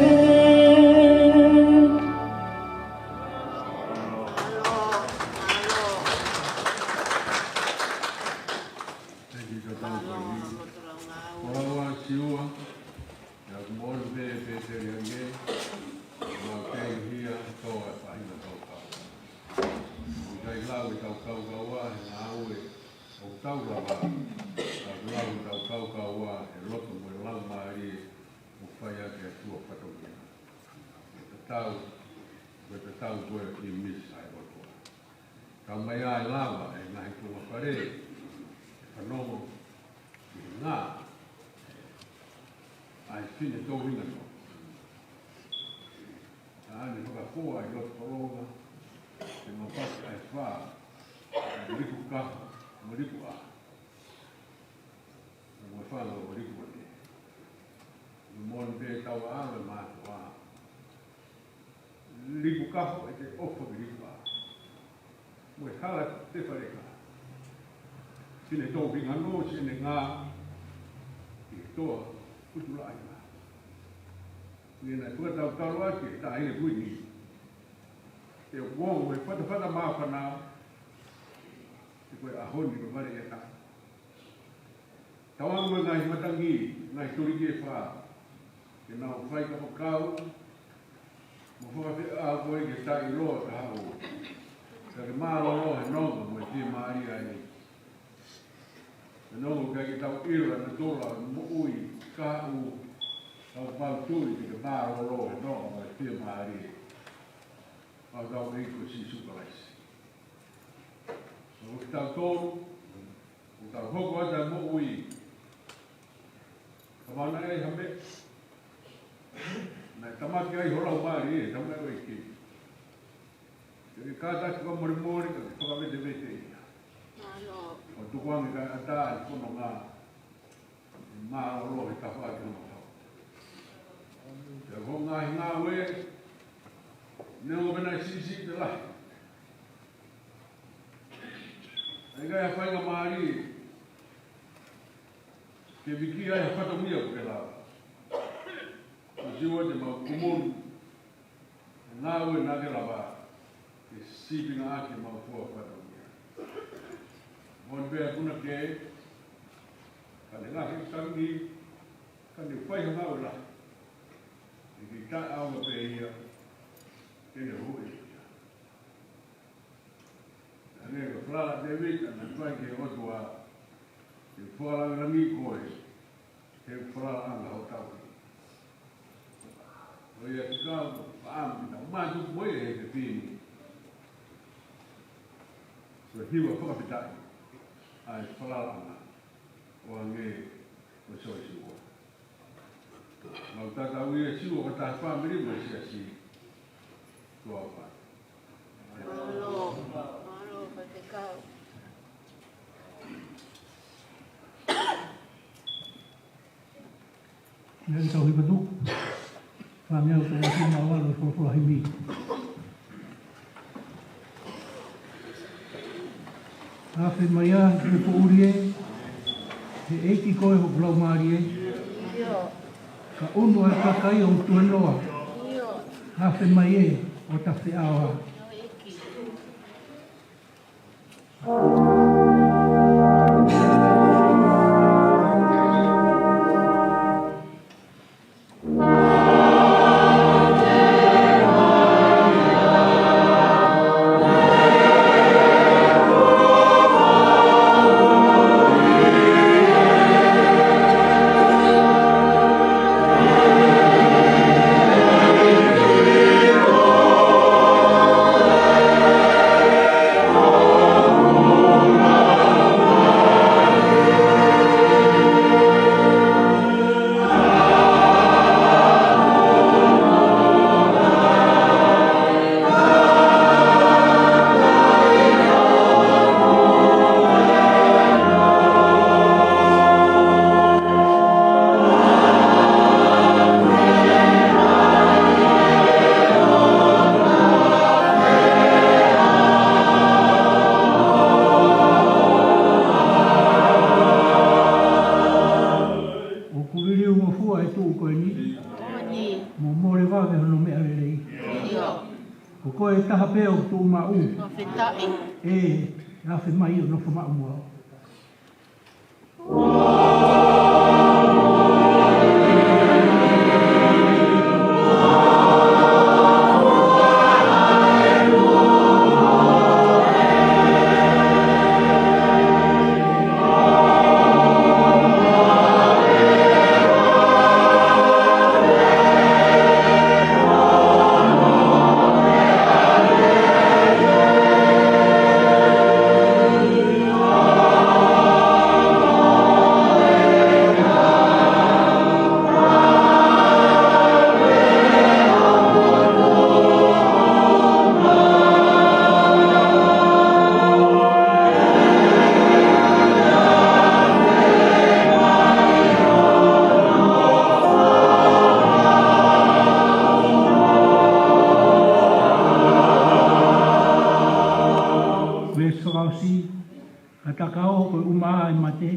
Thank you, Kakai. Ko lau ʻa Siua, ʻa ia ʻoku moʻoni pē, pē te ri ange, ʻoku mau kei hia, tō e faʻahinga kaukau. ʻOku ʻikai lau ʻetau kaukau ʻa e ngāue ʻoku tau lava, ka ʻoku lau ʻetau kaukau ʻa e loto mo e laumālie ʻoku fai ʻaki ʻa e ʻOtua fatongia. Ko e tatau, ko e tatau ko e ʻimisi ʻa e ʻOtua. Ka mai ai lava e ngaahi tuʻunga fale, fanongo ki he ngā ʻa e fine touhina no. ʻA ʻene fakafua ʻi loto kolonga, ke mapasi ʻa e fā, mo liku kaho, mo liku ʻā. Mo e fanga mo liku ʻane. Mo moʻoni pē tau ʻalu e mātuʻa. Liku kaho ʻe te ʻofa ki liku ʻā. Mo e hala te faleka. Fine touhina no siʻene ngā. ʻI he toa, utu laʻi ngā. Ni na tua tau talo ake, ta ine kuini. ʻE ʻoku ongo e fatafata māfana, ʻe ko e ʻaho ni ko vale e ka. Tau ʻalu mo e ngaahi matangi, ngaahi toliki ʻe fā. Ke nau fai kapakau, mo fakafeʻao ko e ke taʻi loa ka haʻu. Ka ke mālōlō he nonga mo e fiemālie ai. He nonga ke ke tau ʻilo ʻa e natula moʻui ka haʻu. Tau pau tui ke ke mālōlō he nonga mo e fiemālie. Pau tau ʻEiki ko Sīsū Kalaisi. Ko kitautolu, ʻoku tau hoko atu ʻa e moʻui. Ka mana e ha meʻa. Naʻe tamaki ai ho laumālie, tamai ʻo ʻEiki. Ke Ke kātaki fakamolemole, ka ke fakavetevete ia. ʻO tukuange kae ʻatā ʻa e fononga, ʻe mālōlō he tafaʻaki hono hau. Pea ko e ngaahi ngāue, neongo pē naʻe siʻisiʻi pe lahi, ʻikai ha faingamālie ke viki ai ha fatongia ʻoku ke lava. Ko Sīsū te mau kumuni, ngāue naʻa ke lava ke sīpinga ʻaki ʻemau fua fatongia. Moʻoni pē ʻa e puna kehe, ka ne ngaahi tangi, ka ne fai ha ngāue lahi, ʻikai taʻeʻaonga pē ia, ke ne hū ia. Hangē ko e falala ʻa Tēvita, naʻe fai ki he ʻOtua, ke fakalāngilangiʻi koe, he falalaʻanga hotau. ʻOiauē, ʻoku ou fakaʻamu ke tau mātuku mo ia he efiafi ni. Ko e hiva fakafetaʻi ʻa e falalaʻanga ʻo hangē ko Siosiua. Mau tatau ia Siua ko e taha fāmili mo e siasi. Tuʻa ʻofa. Mālō, mālō, faifekau. Meʻa ke tau hiva tuku. Fāngeau tau ʻosi mau alo folofola himi. Afe mai ā, ʻe poʻuli ē, he ʻEiki koe hoku laumālie. Ka ʻunu ʻa e kakai ʻo tuenoa. Afe mai ē, ʻo ta feʻao ā. ʻOku liliu ngofua e tuʻu ko eni. Mo mole vave hono meʻa lelei. Ko koe taha pē ʻoku tuʻu maʻu. ʻE, afe mai ʻo nofo maʻu muʻa. Veesi fakaʻosi, ka ta ka ō ko e ʻumaʻā ʻa e mate,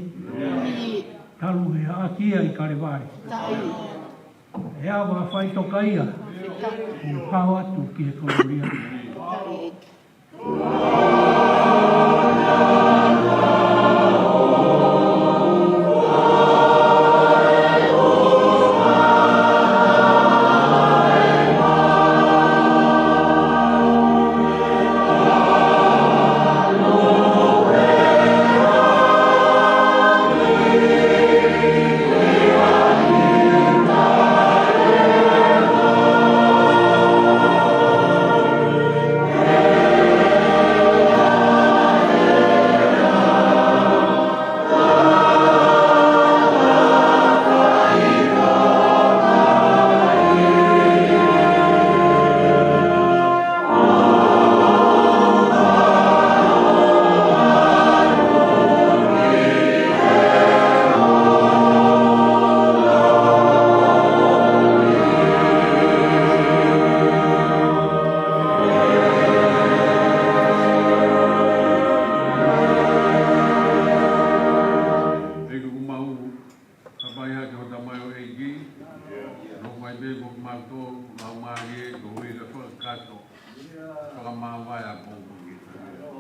talu he haʻaki ia ʻi Kalevale. ʻE ava faʻitoka ia, ʻo hao atu ki he kolōlia. ʻApongipongi.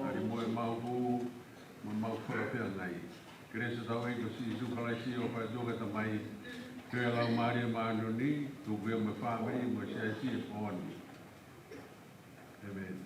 Tali mo e mau hū, mo e mau fakafeangai. Kelesi ʻa hotau ʻEiki ko Sīsū Kalaisi, ʻofa ʻa e ʻOtua ko e Tamai, feohi ʻa e Laumālie Māʻoniʻoni, tuku ia mo e fāmili, mo e siasi ʻo e pō ni. ʻĒmeni.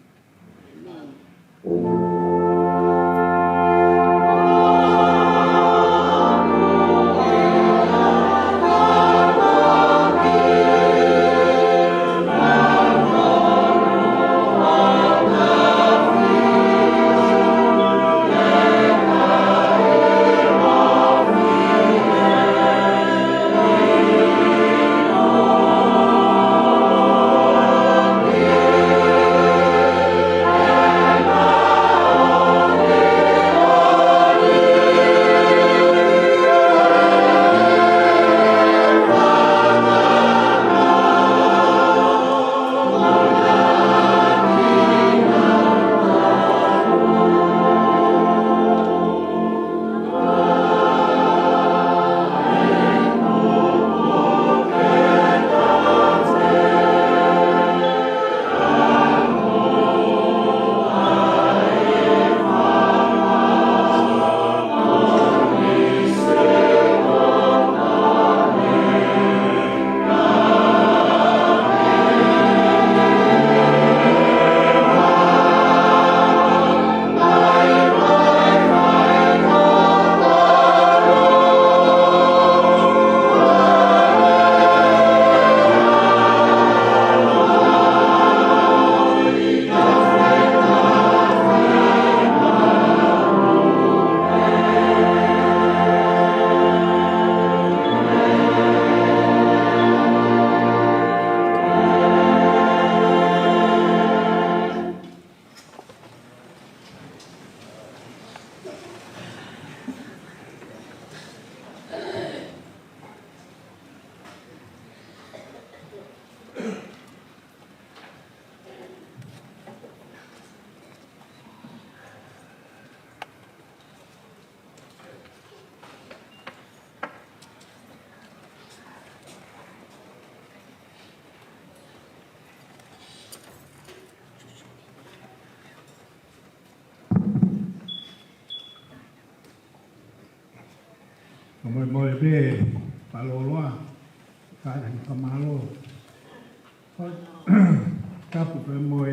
Ka molemole pē, fakamālō, fai ha kiʻi fakamālō. Tapu pē mo e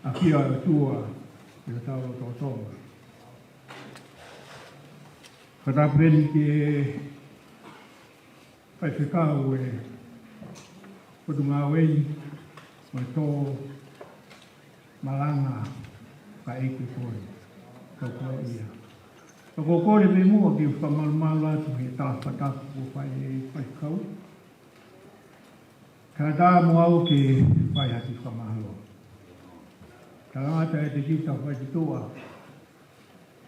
ʻafio ʻa e ʻOtua ʻi hotau lotolotonga. Fakatapu heni ki he faifekau ʻo e Potungāue ni, mo e tō malanga kae ʻEiki ko e tō kau ia. Ka ko e kole pē muʻa ke u fakamalumalu atu he tala fakatapu kuo fai ʻe he faifekau. Kae ʻatā mo au ke fai ha kiʻi fakamālō. Talangata ʻe te kiu ta fai ki tuʻa.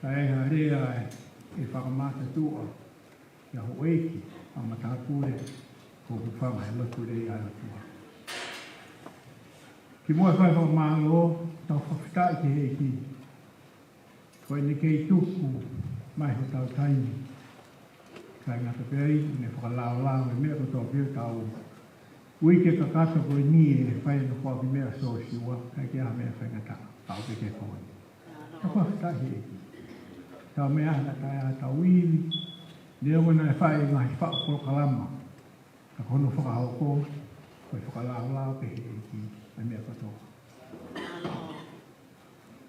Ka ʻi ai ha lea ʻe fakamātā tuʻa, ʻa houʻeiki, ʻa matāpule, ko e hūfanga he lotu lelei ʻa e ʻOtua. Kimuʻa fai fakamālō, tau fakafetaʻi ki he ʻEiki. Ko ʻene kei tuku mai hotau taimi. Kae ngata pē ai, ʻene fakalaolao e meʻa kotoa pē ʻoku tau ui ke kakato ko eni ʻe fai ʻa e nofoʻaki meʻa ʻa Sōsiua, kae ʻikai ke ʻi ai ha meʻa faingataʻa, tau pē ke koni. Tau fakafetaʻi ki he ʻEiki. Tau meʻa ʻa e ngataʻanga ʻetau ivi, neongo naʻe fai e ngaahi faʻu polokalama, ka ko hono fakahoko, ko e fakalaolao pē ʻe he ʻEiki ʻa e meʻa kotoa.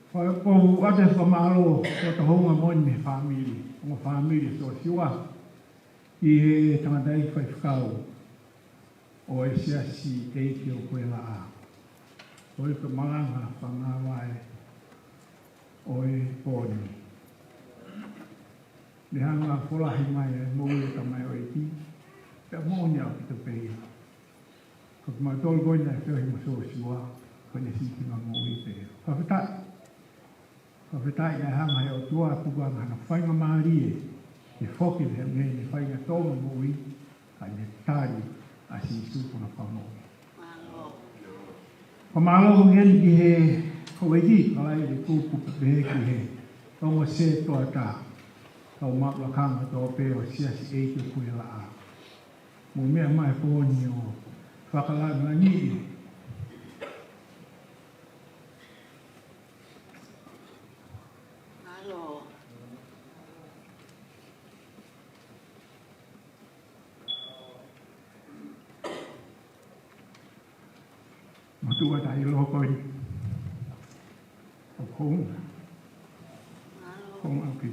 Fai ʻoku ou ʻoatu e fakamālō, ko e tohunga moʻoni mei he fāmili, ongo fāmili ʻa Sōsiua, ki he tangataʻeiki faifekau ʻo e Siasi ʻEiki ʻo Puʻe Laʻā. Ko e malanga fakangāvae ʻo e pō ni. Ne hanga ʻo folahi mai e moʻui ʻo e tamaioʻeiki, pea moʻoni ʻaupito pē ia. Ko kimautolu ko ē naʻe feohi mo Sōsiua, ko ʻene sīpinga moʻui pē. Fakafetaʻi. Fakafetaʻi naʻe hanga ʻe he ʻOtua ʻo tuku ʻa hono faingamālie ke foki mei heʻene faʻahinga tōʻonga moʻui, kae ne tali ʻa Sīsū ko hono Fakamoʻui. Fakamālō heni ki he houʻeiki, kae ʻai e kupu pē ki he ongo sētuata, kau maʻu lakanga kotoa pē ʻo e Siasi ʻEiki ʻo Puʻe Laʻā. Mou meʻa mai he pō ni ʻo fakalangilangiʻi. Mātuʻa, ʻi he ʻaho ko eni. ʻOku ou, ʻoku ou ʻauki.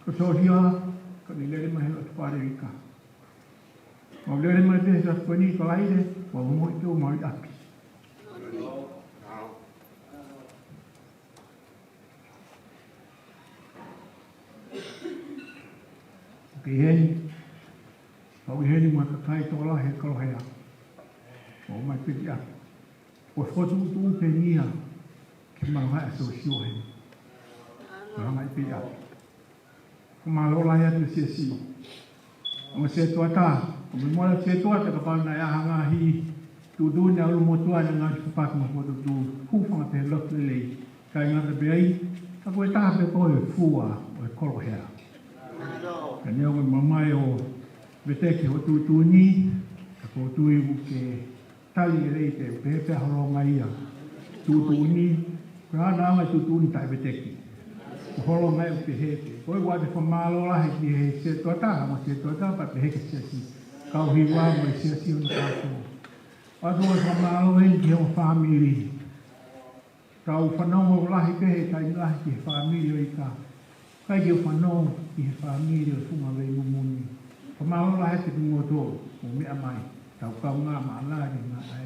Ko Sōsiua, ko ʻene lele mai he loto fale ika. Mau lele mai pē he efiafi ko eni, ko Laile, mau moʻui pē ʻo mau ʻi ʻapi. ʻOku ʻi heni, ʻoku ʻi heni mo e kakai tokolahi ʻo e Kolohea. ʻOmai pē ki ʻapi. ʻOku fokotuʻutuʻu pē eni ia ke malanga ʻa Sōsiua heni. Malanga pē ki ʻapi. Fakamālō lahi atu ki he siasi. Mo e setuata, ʻoku mole setuata kapau naʻe ʻi ai ha ngaahi tuʻutuʻuni ʻa e ʻulumotuʻa naʻe ngaahi fepaki mo e fokotuʻutuʻu, hūfanga pē he lotu lelei. Kae ngata pē ai, ka ko e taha pē ko e fua ʻo e Kolohea. Ka neongo e mamae ʻo e veteki hoʻo tuʻutuʻuni, ka ʻoku ou tui ʻoku ke tali lelei pē, pehē pē ho longaʻia. Tuʻutuʻuni, ko e hā nai ʻa e tuʻutuʻuni taʻeveteki? Ko ho longaʻia ʻoku pehē pē. Ko ia ʻoku ou fakamālō lahi ki he setuata, mo e setuata, pea pehē ki he siasi. Kau hiva mo e siasi ʻo e kātoa. ʻOatu ʻa e fakamālō heni ki he ongo fāmili. Tau fanongo lahi pē he taimi lahi ki he fāmili ʻo e ika. ʻIkai ke u fanongo ki he fāmili ʻo e funga veimumuni. Fakamālō lahi atu kiate kimoutolu, mou meʻa mai. Tau kaungā maʻananga ʻa e,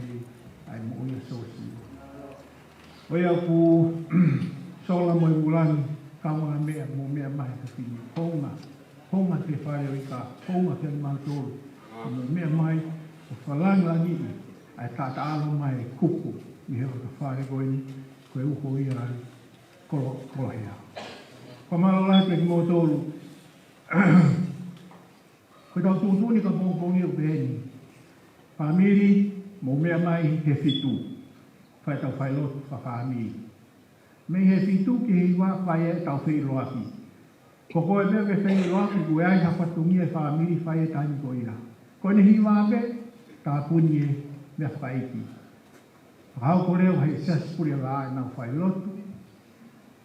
ʻa e moʻui ʻa Sōsiua. ʻOiauē, sola mo e vūlangi, kaungā meʻa, mou meʻa mai he efiafi ni. Hounga, hounga ki he fale ʻo e ika, hounga kiate kimautolu. Mou meʻa mai, ʻo fakalāngilangiʻi ʻa e taʻataʻalo mai e kupu mei he loto fale ko eni, ko e uho ia ʻa e Kolo-, Kolohea. Fakamālō lahi kiate kimoutolu. Ko ʻetau tuʻutuʻuni ki he pongipongi ʻoku pehē ni. Fāmili, mou meʻa mai he fitu. Fai ʻetau failotu fakafāmili. Mei he fitu ki he hiva fai ʻetau feʻiloaki. Ko koe pē ʻoku ke feʻiloaki, ʻoku ʻi ai ha fatongia e fāmili fai he taimi ko ia. Ko ʻene hiva pē, tāpuni e meʻafakaʻeiki. Fakahoko leva ʻe he siasi pule lā ʻenau failotu.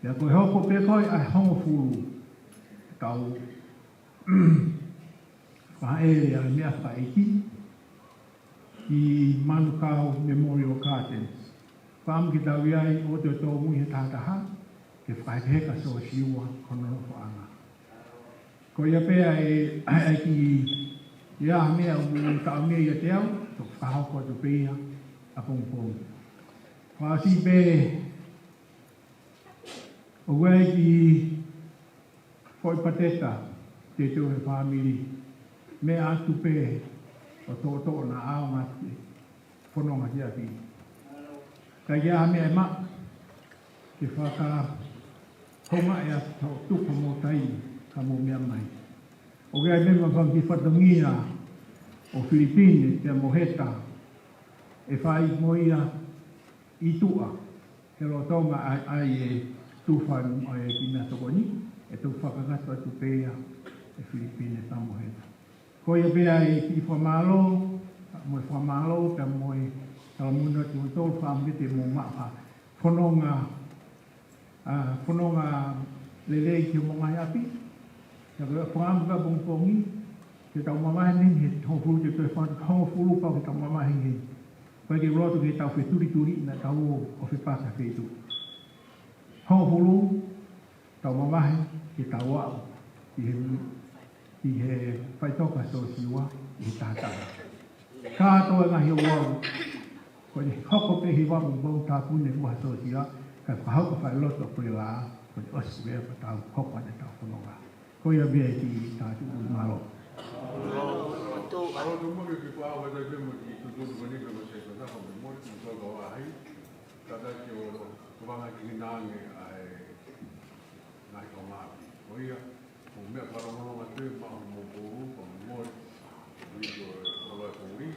Pea ko e hoko pē ko ē ʻa e hongofulu. Tau fakaʻele ʻa e meʻafakaʻeiki ki Manukau Memorial Gardens. Fakaʻamu ke tau ʻi ai ʻo tōmui he taha taha, ke fakahekeheka ʻa Sōsiua ki hono nofoʻanga. Ko ia pē ʻa e, ʻa e kiʻi, ʻi ai ha meʻa ʻoku taʻu mei ai ʻiate au, toki fakahoko atu pē ia ʻapongipongi. Fakaʻosi pē, ʻoku ʻi ai e kiʻi foʻi pateta, te teu he fāmili, meʻa atu pē ʻo toʻotoʻo naʻa ʻaonga atu e fononga ki ʻapi. Ka ʻi ai ha meʻa ʻe maʻu, ke fakahoungaʻi atu, tuku mo taimi ka mou meʻa mai. ʻOku ʻi ai e meʻa fanga kiʻi fatongia ʻo Filipine, pea mo Heta, ʻe fai mo ia ʻi tuʻa, he lolotonga ʻa e, ʻa e tufaki ʻa e kiʻi meʻatokoni, ʻe toki fakakakato atu pē ia ʻe Filipine pea mo Heta. Ko ia pē ʻa e kiʻi fakamālō, mo e fakamālō, pea mo e talamonū atu kiate kimoutolu, fakaʻamu ke te mou maʻu ha fononga, ʻa, fononga lelei ki homou ngaahi ʻapi. Pea ko e fakaʻamu ʻapongipongi, ke tau mavahe mei he hongofulu, ke toe fai hongofulu pau ke tau mavahe heni. ʻOku ʻikai ke u loto ke tau fetulituli, naʻa tau ō ʻo fepata feituʻu. Hongofulu, tau mavahe ke tau aʻu ʻi he, ʻi he faʻitoka Sōsiua ʻi he taha taha. Kātoa e ngaahi ouau, ko ʻene hoko pē he hiva mo e tāpuni e fua ʻa Sōsiua, kae fakahoko e failotu ʻo pule lā, ko ʻene ʻosi pē ia pea tau hoko atu ʻetau fononga. Ko ia pē ʻa e kiʻi tātuʻu, mālō. Mālō, tō. Mālō, tō, mo e kiʻi pā, ʻo e tai pē mo e kiʻi tuʻutuʻuni ko eni pē mo e setuata, ko e mole, mo e tō ka vahi. Kātaki ʻo, ʻo vanga ki he nānge ʻa e ngaahi kaungāʻapi. Ko ia, ko e meʻa fakalongolongo atu ē, maʻu homou pō, ko e mole, ui ko e ʻola e pō ui,